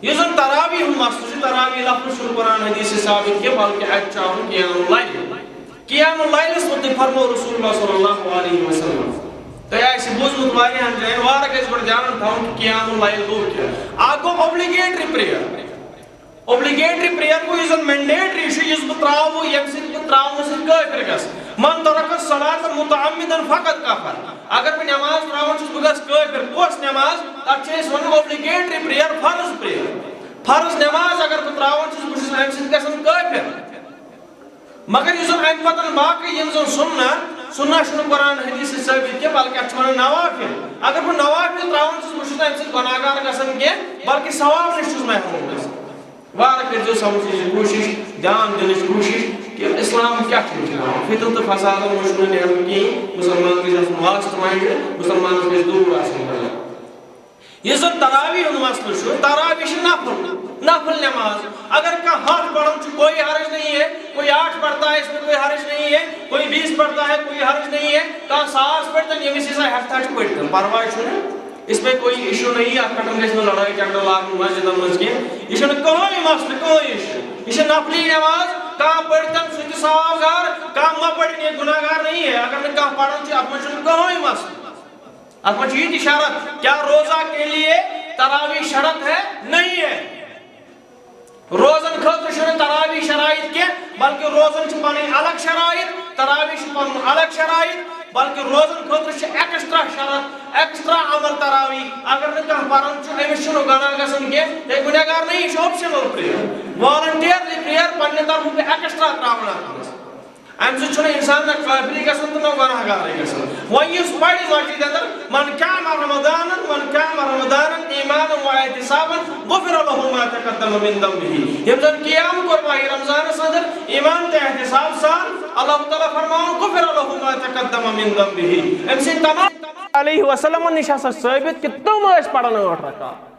یُس زَن تراویح ہُنٛد مسلہٕ چھُ، تراویح لفظ چھُنہٕ قرآن حدیث ثابت کینٛہہ، بلکہِ اَتہِ چھُ آمُت قیام اللیل۔ قیام اللیلَس مُتعلِق فرموو رسول اللہ صلی اللہ علیہ وسلم۔ تۄہہِ آسہِ بوٗزمُت واریاہَن جایَن، وارٕ گژھِ گۄڈٕ دیان تھاوُن کہِ قیام اللیل گوٚو کیٛاہ۔ اَکھ گوٚو obligatory prayer۔ Obligatory prayer گوٚو یُس زَن مینڈیٹری چھُ، یُس بہٕ ترٛاوٕ، ییٚمہِ سۭتۍ بہٕ ترٛاونہٕ سۭتۍ کٲفِر گژھٕ۔ من ترک الصلاۃ متعمدا فقد کفر۔ اگر بہٕ نٮ۪ماز ترٛاوان چھُس، بہٕ گژھٕ کٲفِر۔ کۄس نٮ۪ماز؟ تَتھ چھِ أسۍ وَنان obligatory prayer، فرض prayer۔ فرض نٮ۪ماز اگر بہٕ ترٛاوان چھُس، بہٕ چھُس اَمہِ سۭتۍ گژھان کٲفِر۔ مگر یُس زَن اَمہِ پَتَن باقٕے یِم زَن سُنت، سُنت چھُنہٕ قرآن حدیث سۭتۍ ثٲبت کینٛہہ، بلکہِ اَتھ چھِ وَنان نوافل۔ اگر بہٕ نوافل ترٛاوان چھُس، بہٕ چھُس نہٕ اَمہِ سۭتۍ گۄناہ گار گژھان کینٛہہ، بلکہِ ثواب نِش چھُس محروم گژھان۔ وارٕ کٔرۍزیو سمجھنٕچ کوٗشِش، دیان دِنٕچ کوٗشِش کہِ اسلام کیٛاہ چھُ ہیٚچھناوان۔ فِتنہٕ تہٕ فسادَن منٛز چھُنہٕ نیرُن کِہیٖنۍ۔ مُسلمانَس گژھِ آسُن واسطہٕ مایِنٛڈ، مُسلمانَس گژھِ دوٗر آسُن۔ یُس زَن تراویح ہُنٛد مسلہٕ چھُ، تراویح چھِ نفل، نفل نماز۔ اگر کانٛہہ ہَتھ پَران چھُ، کوئی حرج نہیں ہے، کوئی آٹھ پڑھتا ہے، اس میں کوئی حرج نہیں ہے، کوئی بیس پڑھتا ہے، کوئی حرج نہیں ہے۔ کانٛہہ ساس پٔرۍتن، ییٚمِس ییٖژاہ ہٮ۪کتھا چھِ پٔرۍتن، پَرواے چھُنہٕ۔ اس میں کوئی ایشو نہیں، اَتھ پٮ۪ٹھ گژھِ نہٕ لڑٲے جھگڑٕ لاگُن مسجدن منٛز کینٛہہ۔ یہِ چھُنہٕ کٕہٕنۍ مسلہٕ، کٕہٕنۍ ایشو۔ یہِ چھِ نفلی نماز، کانٛہہ پٔرۍتن سُہ تہِ ثواب گار، کانٛہہ مہ پٔرِن، یہِ گُناہ گار نہیں ہے۔ اگر نہٕ کانٛہہ پَران چھُ، اَتھ منٛز چھُنہٕ کٕہٕنۍ مسلہٕ۔ اَتھ منٛز چھُ یہِ تہِ شرط، کیا روزہ کے لیے تراویح شرط ہے؟ نہیں ہے۔ روزن خٲطرٕ چھُنہٕ تراویح شرائط کینٛہہ، بلکہِ روزن چھِ پنٕنۍ الگ شرائط، تراویح چھِ پنُن الگ شرائط، بلکہِ روزن خٲطرٕ چھِ ایکسٹرا شرط، ایکسٹرا عمل تراویح۔ اگر نہٕ کانٛہہ پران چھُ، أمِس چھُنہٕ گۄناہ گژھان کینٛہہ، یہِ گُنہگار نہٕ، یہِ چھُ optional prayer، voluntarily prayer پننہِ طرفہٕ ایکسٹرا تراوُن اَتھ منٛز۔ اَمہِ سۭتۍ چھُنہٕ اِنسان نہ کٲفری گژھان تہٕ نہ گۄناہ گارٕے گژھان۔ وۄنۍ یُس پرِ مسجد اندر، من قام رمضان، من قام رمضان ایمانا و احتسابا غفر له ما تقدم من ذنبه۔ ییٚمۍ زن قیام کوٚر ماہِ رمضانس اندر ایمان تہٕ احتساب سان، اللہ تعالیٰ فرماوان، "غفر له ما تقدم من ذنبه"، أمۍ سٕنٛدۍ تمام علیہ وسلمن نِش ہسا ثٲبت کہِ تِم ٲسۍ پران ٲٹھ رکعت۔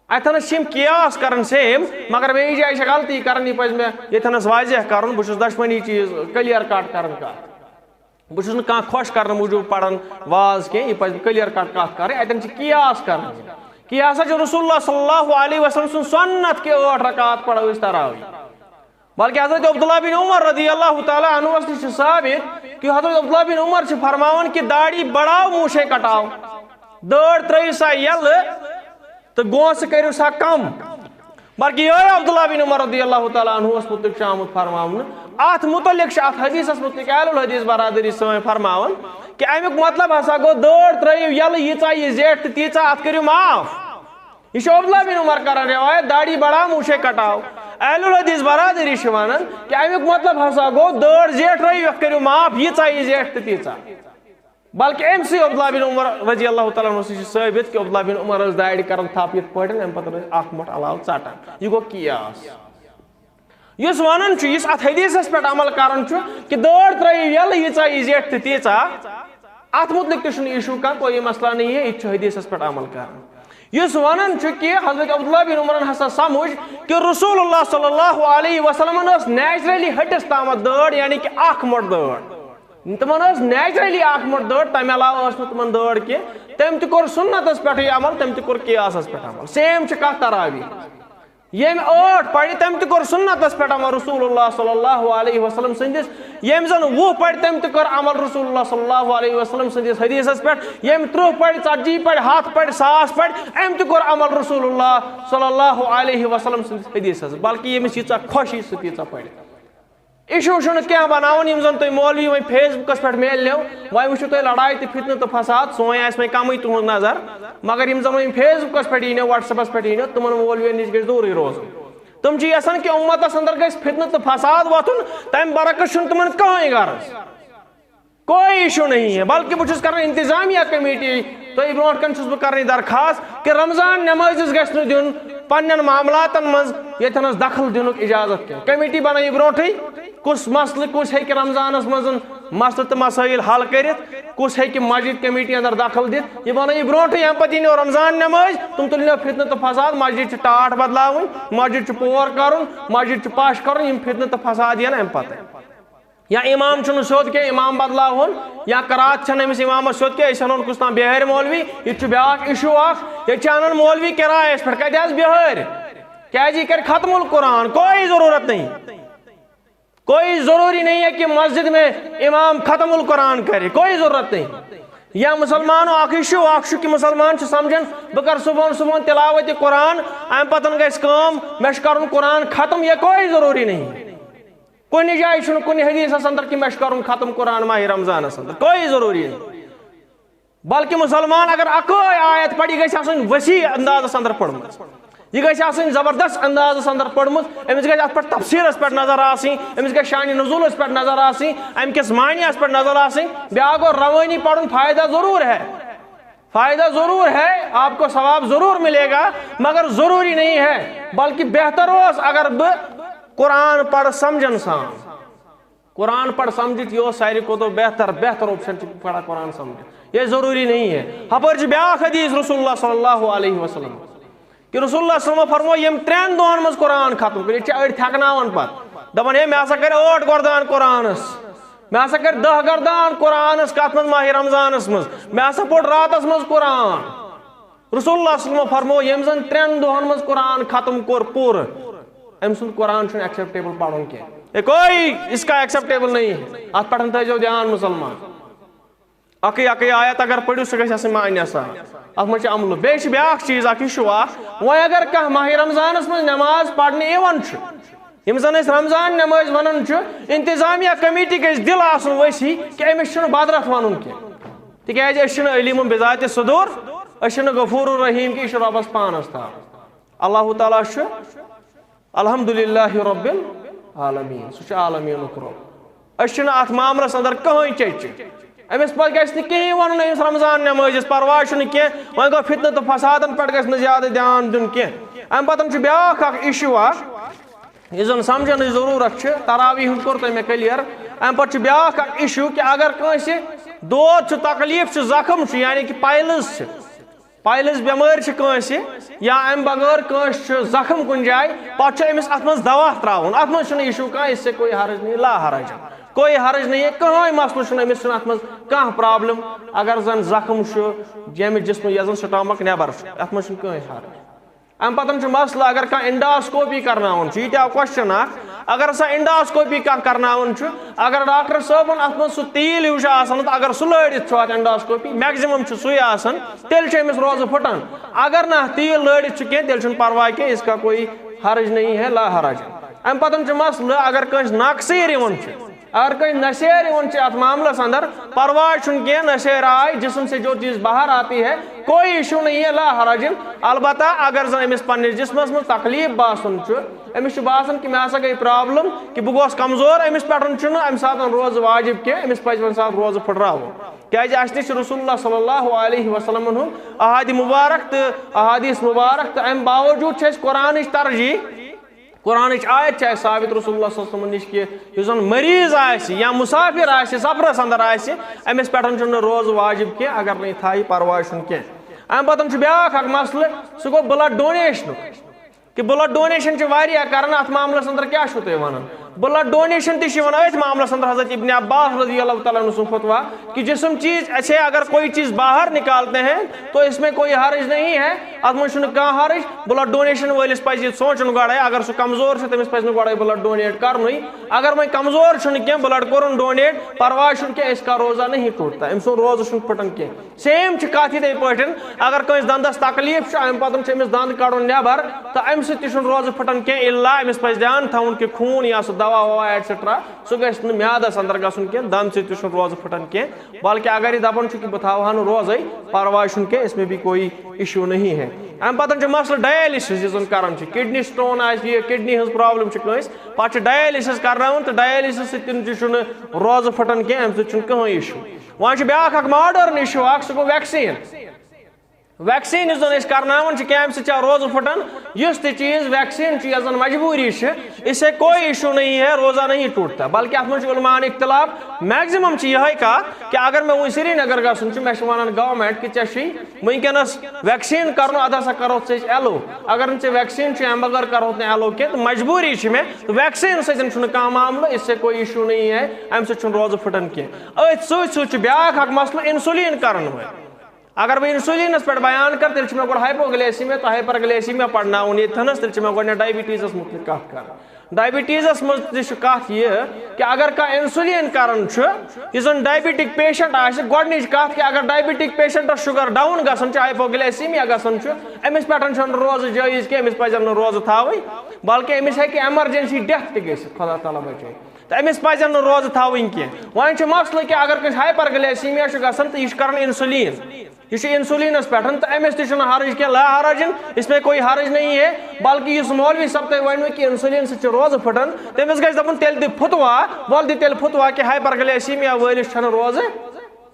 اتھنس چھِ یِم قیاس کران سیم، مگر بیٚیہِ جایہِ چھِ غلطی کران، یہِ پزِ مےٚ ییٚتھنس واضح کرُن، بہٕ چھُس دشمنی چیٖز clear cut کران کتھ۔ بہٕ چھُس نہٕ کانٛہہ خۄش کرنہٕ موٗجوٗب پران واز کینٛہہ، یہِ پزِ clear cut کتھ کرٕنۍ، اتٮ۪ن چھِ قیاس کران۔ قیاس ہا چھُ رسول اللہ صلی اللہ علیہ وسلم سُنٛد سنت کہِ ٲٹھ رکعت پرو أسۍ تراوی۔ بلکہ حضرت عبداللہ بن عمر رضی اللہ تعالیٰ عنہس نِش چھِ ثابت کہ حضرت عبداللہ بن عمر چھِ فرماوان کہ داڑھی بڑاو، موٗچھے کٹاو، دٲڑ ترٲیِو سا یلہٕ تہٕ گونٛسہٕ کٔرِو سا کم۔ بلکہ یِہوٚے عبداللہ بن عمر رضی اللہ تعالیٰ عنہس متعلق چھُ آمُت فرماونہٕ۔ اتھ متعلق چھُ اتھ حدیثس متعلق اہل الحدیث برادری سٲنۍ فرماوان کہ امیُک مطلب ہسا گوٚو دٲڑ ترٲیِو یلہٕ ییٖژاہ یہِ زیٹھ تہٕ تیٖژاہ، اتھ کٔرِو معاف۔ یہِ چھُ عبداللہ بن عمر کران روایت، داڑھی بڑاو، موٗچھے کٹاو۔ اہل الحدیث برادری چھِ ونان کہ امیُک مطلب ہسا گوٚو دٲڑ زیٹھ رٲیِو، یتھ کٔرِو معاف، ییٖژاہ یہِ زیٹھ تہٕ تیٖژاہ۔ بلکہ أمۍ سٕے عبداللہ بن عمر رضی اللہ تعالیٰ عنہ سۭتۍ چھُ ثٲبت کہ عبداللہ بن عمر ٲس داڑِ کران تھپھ یِتھ پٲٹھۍ، امہِ پتہٕ ٲسۍ اکھ مۄٹھ علاوٕ ژٹان۔ یہِ گوٚو قیاس۔ یُس ونان چھُ، یُس اتھ حدیثس پٮ۪ٹھ عمل کران چھُ کہ دٲڑ ترٲیِو یلہٕ ییٖژاہ یہِ زیٹھ تہٕ تیٖژاہ، اتھ متعلق تہِ چھُنہٕ issue کانٛہہ، کوئی مسئلہ نہیں ہے، یہِ تہِ چھُ حدیثس پٮ۪ٹھ عمل کران۔ یُس ونان چھُ کہ حضرت عبداللہ بن عمرن ہسا سمجھ کہ رسول اللہ صلی اللہ علیہ وسلمن ٲس naturally ہٹِس تامتھ دٲڑ، یعنی کہ اکھ مۄٹھ دٲڑ۔ تِمن ٲس naturally اکھ مۄٹھ دٲڑ، تمہِ علاوٕ ٲس نہٕ تِمن دٲڑ کینٛہہ۔ تٔمۍ تہِ کوٚر سُنتس پٮ۪ٹھٕے عمل، تٔمۍ تہِ کوٚر قیاسس پٮ۪ٹھ عمل۔ Same چھِ کتھ تراویح۔ ییٚمۍ ٲٹھ پرِ، تٔمۍ تہِ کوٚر سُنتس پٮ۪ٹھ عمل رسول اللہ صلی اللہ علیہ وسلم سٕنٛدِس۔ ییٚمۍ زن وُہ پرِ، تٔمۍ تہِ کوٚر عمل رسول اللہ صلی اللہ علیہ وسلم سٕنٛدِس حدیثس پٮ۪ٹھ۔ ییٚمۍ ترٕٛہ پرِ، ژتجی پرِ، ہتھ پرِ، ساس پرِ، أمۍ تہِ کوٚر عمل رسول اللہ صلی اللہ علیہ وسلم سٕنٛدِس حدیثس۔ بلکہ ییٚمِس ییٖژاہ خۄش یی، سُہ تیٖژاہ پرِ۔ Issue چھُنہٕ کینٛہہ بناوُن، یِم زن تُہۍ مولوی وۄنۍ Facebookس پٮ۪ٹھ میلنو، وۄنۍ وٕچھِو تُہۍ لڑایہِ تہٕ فتنہٕ تہٕ فساد، سون آسہِ وۄنۍ کمٕے تُہنٛز نظر، مگر یِم زن وۄنۍ Facebookس پٮ۪ٹھ یِنو، WhatsAppس پٮ۪ٹھ یِنو، تِمن مولوین نِش گژھِ دوٗرٕے روزُن۔ تِم چھِ یژھان کہِ اُمتس اندر گژھِ فتنہٕ تہٕ فساد وۄتھُن، تمہِ برعکس چھُنہٕ تِمن کٕہٕنۍ غرض۔ کوئی issue نہیں ہے، بلکہ بہٕ چھُس کران انتظامیہ کمیٹی، تۄہہِ برونٛٹھ کنہِ چھُس بہٕ کران یہِ درخواست کہِ رمضان نمٲزِس گژھِ نہٕ دیُن پننٮ۪ن معاملاتن منٛز ییٚتنس دخل دِنُک اجازت کینٛہہ۔ کمیٹی بنٲیِو برونٛٹھٕے، کُس مسلہٕ، کُس ہیٚکہِ رمضانس منٛز مسلہٕ تہٕ مسٲیل حل کٔرِتھ، کُس ہیٚکہِ مسجد کمیٹی اندر دخل دِتھ، یہِ بنٲیِو برونٛٹھٕے۔ ییٚمہِ پتہٕ یِنو رمضان نمٲزۍ، تِم تُلنو فتنہٕ تہٕ فساد، مسجد چھِ ٹاٹھ بدلاوٕنۍ، مسجد چھُ پور کرُن، مسجد چھُ پش کرُن، یِم فتنہٕ تہٕ فساد یِن امہِ پتہٕ۔ یا امام چھُنہٕ سیوٚد کینٛہہ، امام بدلاوہون، یا قرات چھنہٕ أمِس امامس سیوٚد کینٛہہ، أسۍ انہون کُس تام بِہٲرۍ مولوی۔ یہِ تہِ چھُ بیٛاکھ issue اکھ، ییٚتہِ چھِ انان مولوی کرایس پٮ۪ٹھ، کتہِ حظ بِہٲرۍ؟ کیازِ یہِ کرِ ختم القرآن، کوئی ضرورت نہیں۔ کوئی ضروری نہیں ہے کہ مسجد میں امام ختم القرآن کرے، کوئی ضرورت نہیں۔ یا مسلمانو اکھ issue اکھ چھُ کہ مسلمان چھُ سمجھان بہٕ کرٕ صبحن صبحن تلاوت قرآن، امہِ پتن گژھِ کٲم، مےٚ چھُ کرُن قرآن ختم، یہ کوئی ضروری نہیں۔ کُنہِ جایہِ چھُنہٕ کُنہِ حدیثس اندر کہِ مےٚ چھُ کرُن ختم قرآن ماہِ رمضانس اندر، کوئی ضروری نہیں۔ بلکہ مسلمان اگر اکٲے آیت پرِ، یہِ گژھِ آسٕنۍ وسیع اندازس اندر پٔرمٕژ، یہِ گژھِ آسٕنۍ زبردست اندازس اندر پٔرمٕژ، أمِس گژھِ اتھ پٮ۪ٹھ تفسیرس پٮ۪ٹھ نظر آسٕنۍ، أمِس گژھِ شانِ نزولس پٮ۪ٹھ نظر آسٕنۍ، امہِ کِس معنیس پٮ۪ٹھ نظر آسٕنۍ۔ بیٛاکھ گوٚو روٲنی پرُن فائدہ ضرور ہے، فائدہ ضرور ہے، آپ کو ثواب ضرور ملے گا، مگر ضروری نہیں ہے، بلکہ بہتر اوس اگر بہٕ قرآن پرٕ سمجھن سان۔ قرآن پڑھ سمجھتھ، یہ اوس ساروی کھۄتہٕ بہتر، بہتر option چھُ پڑھا قرآن سمجھتھ۔ یہ ضروری نہیں ہے۔ ہپٲرۍ چھُ بیٛاکھ حدیث رسول اللہ صلی اللہ علیہ وسلم کہ رسول اللہ صلی اللہ علیہ وسلم فرمو، یِم ترٛٮ۪ن دۄہن منٛز قرآن ختم کٔرِتھ چھِ أڑۍ تھٮ۪کناوان پتہٕ، دپان، ہے، مےٚ ہسا کٔرۍ ٲٹھ گردان قرآنس، مےٚ ہسا کٔرۍ دہ گردان قرآنس، کتھ منٛز؟ ماہِ رمضانس منٛز۔ مےٚ ہسا پوٚر راتس منٛز قرآن۔ رسول اللہ صلی اللہ علیہ وسلم فرمو، ییٚمۍ زن ترٛٮ۪ن دۄہن منٛز قرآن ختم کوٚر پوٗرٕ، أمۍ سُنٛد قرآن چھُنہٕ acceptable پرُن کینٛہہ۔ یہ کوئی اس کا acceptable نہیں ہے۔ اتھ پٮ۪ٹھ تھٲیزیو دھیان مسلمان۔ اکٕے اکٕے آیت اگر پٔرِو، سُہ گژھِ آسٕنۍ معنی سان۔ اتھ منٛز چھِ عملہٕ۔ بیٚیہِ چھِ بیٛاکھ چیٖز اکھ، یہِ چھُ اکھ، وۄنۍ اگر کانٛہہ ماہِ رمضانس منٛز نماز پرنہِ یِوان چھُ، یِم زن أسۍ رمضان نمٲزۍ ونان چھِ، انتظامیہ کمیٹی گژھِ دل آسُن ویسی کہ أمِس چھُنہٕ بدرتھ ونُن کینٛہہ، تِکیازِ أسۍ چھِنہٕ علیم بذات صدور، أسۍ چھِنہٕ غفور الرحیم کینٛہہ، یہِ چھُ رۄبس پانس تام۔ اللہ تعالیٰ چھُ الحمدللہ رب العالمین، سُہ چھُ عالمیٖنُک رۄب۔ أسۍ چھِنہٕ اتھ معاملس اندر کٕہٕنۍ چیچہِ۔ أمِس پتہٕ گژھِ نہٕ کِہیٖنۍ ونُن، أمِس رمضان نمٲزِس پرواے چھُنہٕ کینٛہہ، وۄنۍ گوٚو فتنہٕ تہٕ فسادن پٮ۪ٹھ گژھِ نہٕ زیادٕ دھیان دیُن کینٛہہ۔ امہِ پتہٕ چھُ بیٛاکھ اکھ issue اکھ، یُس زن سمجھنٕچ ضروٗرت چھِ، تراویح ہُنٛد کوٚر تۄہہِ مےٚ clear، اَمہِ پَتہٕ چھُ بیٛاکھ اَکھ issue کہِ اگر کٲنٛسہِ دود چھُ، تکلیٖف چھُ، زخم چھُ، یعنی کہِ piles چھِ، piles بٮ۪مٲرۍ چھِ کٲنٛسہِ، یا اَمہِ بغٲر کٲنٛسہِ چھُ زخم کُنہِ جایہِ، پَتہٕ چھُ أمِس اَتھ منٛز دوا ترٛاوُن۔ اَتھ منٛز چھُنہٕ issue کانٛہہ، اس سے کوئی حرج نہیں، لا حرج۔ کوئی حرج نہیں ہے، کٕہٕنۍ مسلہٕ چھُنہٕ، أمِس چھُنہٕ اَتھ منٛز کانٛہہ problem۔ اگر زَن زخم چھُ، ییٚمہِ جسمہٕ، یۄس زَن stomach نٮ۪بر چھُ، اَتھ منٛز چھُنہٕ کٕہٕنۍ حرج۔ اَمہِ پَتہٕ چھُ مسلہٕ، اگر کانٛہہ endoscopy کرناوُن چھُ، یہِ تہِ آو question اَکھ، اگر سۄ endoscopy کانٛہہ کرناوُن چھُ، اگر ڈاکٹر صٲبَن اَتھ منٛز سُہ تیٖل ہیوٗ چھُ آسان، تہٕ اگر سُہ لٲرِتھ چھُ اَتھ endoscopy، maximum چھُ سُے آسان، تیٚلہِ چھُ أمِس روزٕ پھُٹان۔ اگر نہٕ اَتھ تیٖل لٲرِتھ چھُ کینٛہہ، تیٚلہِ چھُنہٕ پَرواے کینٛہہ، اس کا کوئی حرج نہیں ہے، لا حرج۔ اَمہِ پَتہٕ چھُ مسلہٕ، اگر کٲنٛسہِ نَکسیر یِوان چھُ، اگر کٲنٛسہِ نَسیر یِوان چھُ اَتھ معاملَس اندر، پَرواے چھُنہٕ کینٛہہ، نَسیر آے، جسم سے جو چیز باہر آتی ہے، کوئی issue نہیں ہے، لا حرج۔ البتہ اگر زَن أمِس پنٛنِس جسمَس منٛز تکلیٖف باسان چھُ، أمِس چھُ باسان کہِ مےٚ ہسا گٔے problem، کہِ بہٕ گوس کمزور، أمِس پٮ۪ٹھ چھُنہٕ اَمہِ ساتہٕ روزٕ واجب کینٛہہ، أمِس پَزِ وۄنۍ ساتہٕ روزٕ پھٕٹراوُن۔ کیٛازِ اَسہِ نِش چھُ رسول اللہ صلی اللہ علیہ وسلمن ہُنٛد احادِ مبارک تہٕ احادیث مبارک، تہٕ اَمہِ باوجوٗد چھِ اَسہِ قرآنٕچ ترجیح، قرآنٕچ آیت چھِ اَسہِ ثابت رسول اللہ صلی اللہ علیہ وسلمن نِش کہِ یُس زَن مریض آسہِ یا مسافر آسہِ، سفرس اندر آسہِ، أمِس پٮ۪ٹھ چھُنہٕ روزٕ واجب کینٛہہ، اگر نہٕ یہِ تھایہِ، پرواے چھُنہٕ کینٛہہ۔ اَمہِ پتہٕ چھُ بیٛاکھ اکھ مسلہٕ، سُہ گوٚو blood donation-ُک۔ کہِ blood donation چھِ واریاہ کران، اَتھ معاملَس اندر کیٛاہ چھُو تُہۍ وَنان؟ Blood donation تہِ چھِ یِوان أتھۍ معاملَس اندر، حضرت ابن عباس رضی اللہ تعالیٰ عنہ سُنٛد فتویٰ کہِ جسم چیز اچھے اگر کوئی چیز باہر نکالتے ہیں تو اس میں کوئی حرج نہیں ہے، اَتھ منٛز چھُنہٕ کانٛہہ حرج۔ Blood donation وٲلِس پَزِ یہِ سونٛچُن گۄڈَے، اگر سُہ کمزور چھُ تٔمِس پَزِ نہٕ گۄڈَے blood donate کرنُے۔ اگر وۄنۍ کمزور چھُنہٕ کینٛہہ، blood کوٚرُن donate، پرواے چھُنہٕ کینٛہہ، اس کا روزہ نہیں ٹوٹتا، أمۍ سُنٛد روزٕ چھُنہٕ پھٕٹان کینٛہہ۔ Same چھِ کَتھ یِتھَے پٲٹھۍ، اگر کٲنٛسہِ دَنٛدَس تکلیٖف چھُ، اَمہِ پَتہٕ چھُ أمِس دَنٛد کَڑُن نٮ۪بَر، تہٕ اَمہِ سۭتۍ تہِ چھُنہٕ روزٕ پھٕٹان کینٛہہ، اِلا أمِس پَزِ دیان تھاوُن کہِ خوٗن یا سُہ دَوا وَوا ایٹسیٹرا، سُہ گژھِ نہٕ میادَس اندر گژھُن کینٛہہ، دَنٛد سۭتۍ تہِ چھُنہٕ روزٕ پھٕٹان کینٛہہ۔ بلکہِ اگر یہِ دَپان چھُ کہِ بہٕ تھاوٕ ہا نہٕ روزَے، پَرواے چھُنہٕ کینٛہہ، اس میں بھی کوئی issue نہیں ہے۔ اَمہِ پَتہٕ چھُ مسلہٕ dialysis یُس زَن کَران چھِ، kidney stone آسہِ، یہِ kidney ہٕنٛز problem چھِ کٲنٛسہِ، پَتہٕ چھِ dialysis کَرناوُن، تہٕ dialysis سۭتۍ تہِ چھُنہٕ روزٕ پھٕٹان کینٛہہ، اَمہِ سۭتۍ چھُنہٕ کٕہٕنۍ issue۔ وۄنۍ چھُ بیٛاکھ اکھ modern issue اکھ، سُہ گوٚو vaccine۔ Vaccine یُس زن أسۍ کرناوان چھِ، کیٛاہ اَمہِ سۭتۍ چھا روزٕ پھُٹان؟ یُس تہِ چیٖز vaccine چھُ، یۄس زن مجبوٗری چھِ، اس سے کوئی issue نہیں ہے، روزہ نہیں ٹوٹتا۔ بلکہ اتھ منٛز چھُ علماءن اختلاف، maximum چھِ یِہوٚے کتھ کہِ اگر مےٚ وۄنۍ سرینگر گژھُن چھُ، مےٚ چھِ ونان government کہِ ژےٚ چھُے وٕنکیٚنس vaccine کرُن، ادٕ ہسا کرو ژےٚ أسۍ allow۔ اگر نہٕ ژےٚ vaccine چھُے، امہِ بغٲر کرہوتھ نہٕ allow کینٛہہ، تہٕ مجبوٗری چھِ مےٚ، تہٕ vaccine سۭتۍ چھُنہٕ کانٛہہ معاملہٕ، اس سے کوئی issue نہیں ہے، امہِ سۭتۍ چھُنہٕ روزٕ پھُٹان کینٛہہ۔ أتھۍ سۭتۍ سۭتۍ چھُ بیٛاکھ اکھ مسلہٕ insulin کرن وٲلۍ۔ اگر بہٕ insulin-س پٮ۪ٹھ بیان کرٕ، تیٚلہِ چھُ مےٚ گۄڈٕ hypoglycemia تہٕ hyperglycemia پرناوُن ییٚتہِ تھنس، تیٚلہِ چھِ مےٚ گۄڈٕنٮ۪تھ diabetes-س مُتعلق کتھ کرٕنۍ۔ Diabetes-س منٛز تہِ چھِ کتھ یہِ کہِ اگر کانٛہہ insulin کران چھُ، یُس زن diabetic patient آسہِ، گۄڈٕنِچ کتھ کہِ اگر diabetic patient-س sugar down گژھان چھُ، hypoglycemia گژھان چھُ، أمِس پٮ۪ٹھ چھُنہٕ روزٕ جٲیز کینٛہہ، أمِس پزن نہٕ روزٕ تھاوٕنۍ، بلکہ أمِس ہیٚکہِ emergency death تہِ گٔژھِتھ، خدا تعالیٰ بچٲیِن۔ تہٕ أمِس پزن نہٕ روزٕ تھاوٕنۍ کینٛہہ۔ وۄنۍ چھُ مسلہٕ کہِ اگر کٲنٛسہِ hyperglycemia چھُ گژھان تہٕ یہِ چھُ کران insulin، یہِ چھُ insulin-س پٮ۪ٹھ، تہٕ أمِس تہِ چھُنہٕ حرج کینٛہہ، لا حرج، اس میں کوئی حرج نہیں ہے۔ بلکہ یُس مولوی صٲب تۄہہِ ؤنِو کہِ insulin سۭتۍ چھُ روزٕ پھُٹان، تٔمِس گژھِ دَپُن، تیٚلہِ دِ فتوا، وَلہٕ دِ تیٚلہِ فتوا کہِ hyperglycemia وٲلِس چھَنہٕ روزٕ۔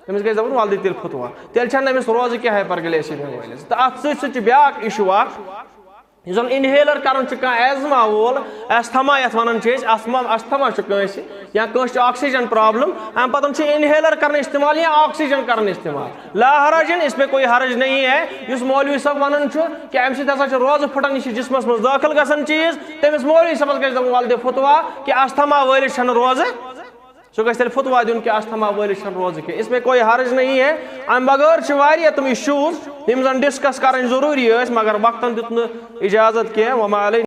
تٔمِس گژھِ دَپُن، وَلہٕ دِ تیٚلہِ فتوا، تیٚلہِ چھَنہٕ أمِس روزٕ کینٛہہ hyperglycemia وٲلِس۔ تہٕ اَتھ سۭتۍ سۭتۍ چھُ بیٛاکھ issue اَکھ، یُس زَن inhaler کران چھُ کانٛہہ asthma وول، asthma یَتھ وَنان چھِ أسۍ، asthma، asthma چھُ کٲنٛسہِ، یا کٲنٛسہِ چھُ oxygen problem، اَمہِ پَتہٕ چھُ inhaler کران استعمال یا oxygen کران استعمال۔ لا حرج، اس میں کوئی حرج نہیں ہے۔ یُس مولوی صٲب وَنان چھُ کہِ اَمہِ سۭتۍ ہسا چھُ روزٕ پھُٹان، یہِ چھُ جسمَس منٛز دٲخل گژھان چیٖز، تٔمِس مولوی صٲبَس گژھِ دَپُن، وَلہٕ دِ فتوا کہِ asthma وٲلِس چھَنہٕ روزٕ، سُہ گژھِ تیٚلہِ فتوا دیُن کہِ asthma وٲلِس چھَنہٕ روزٕ کینٛہہ۔ اس میں کوئی حرج نہیں ہے۔ اَمہِ بغٲر چھِ واریاہ تِم issues، یِم زَن discuss کَرٕنۍ ضروٗری ٲسۍ، مگر وقتَن دیُت نہٕ اجازت کینٛہہ۔ وما علینا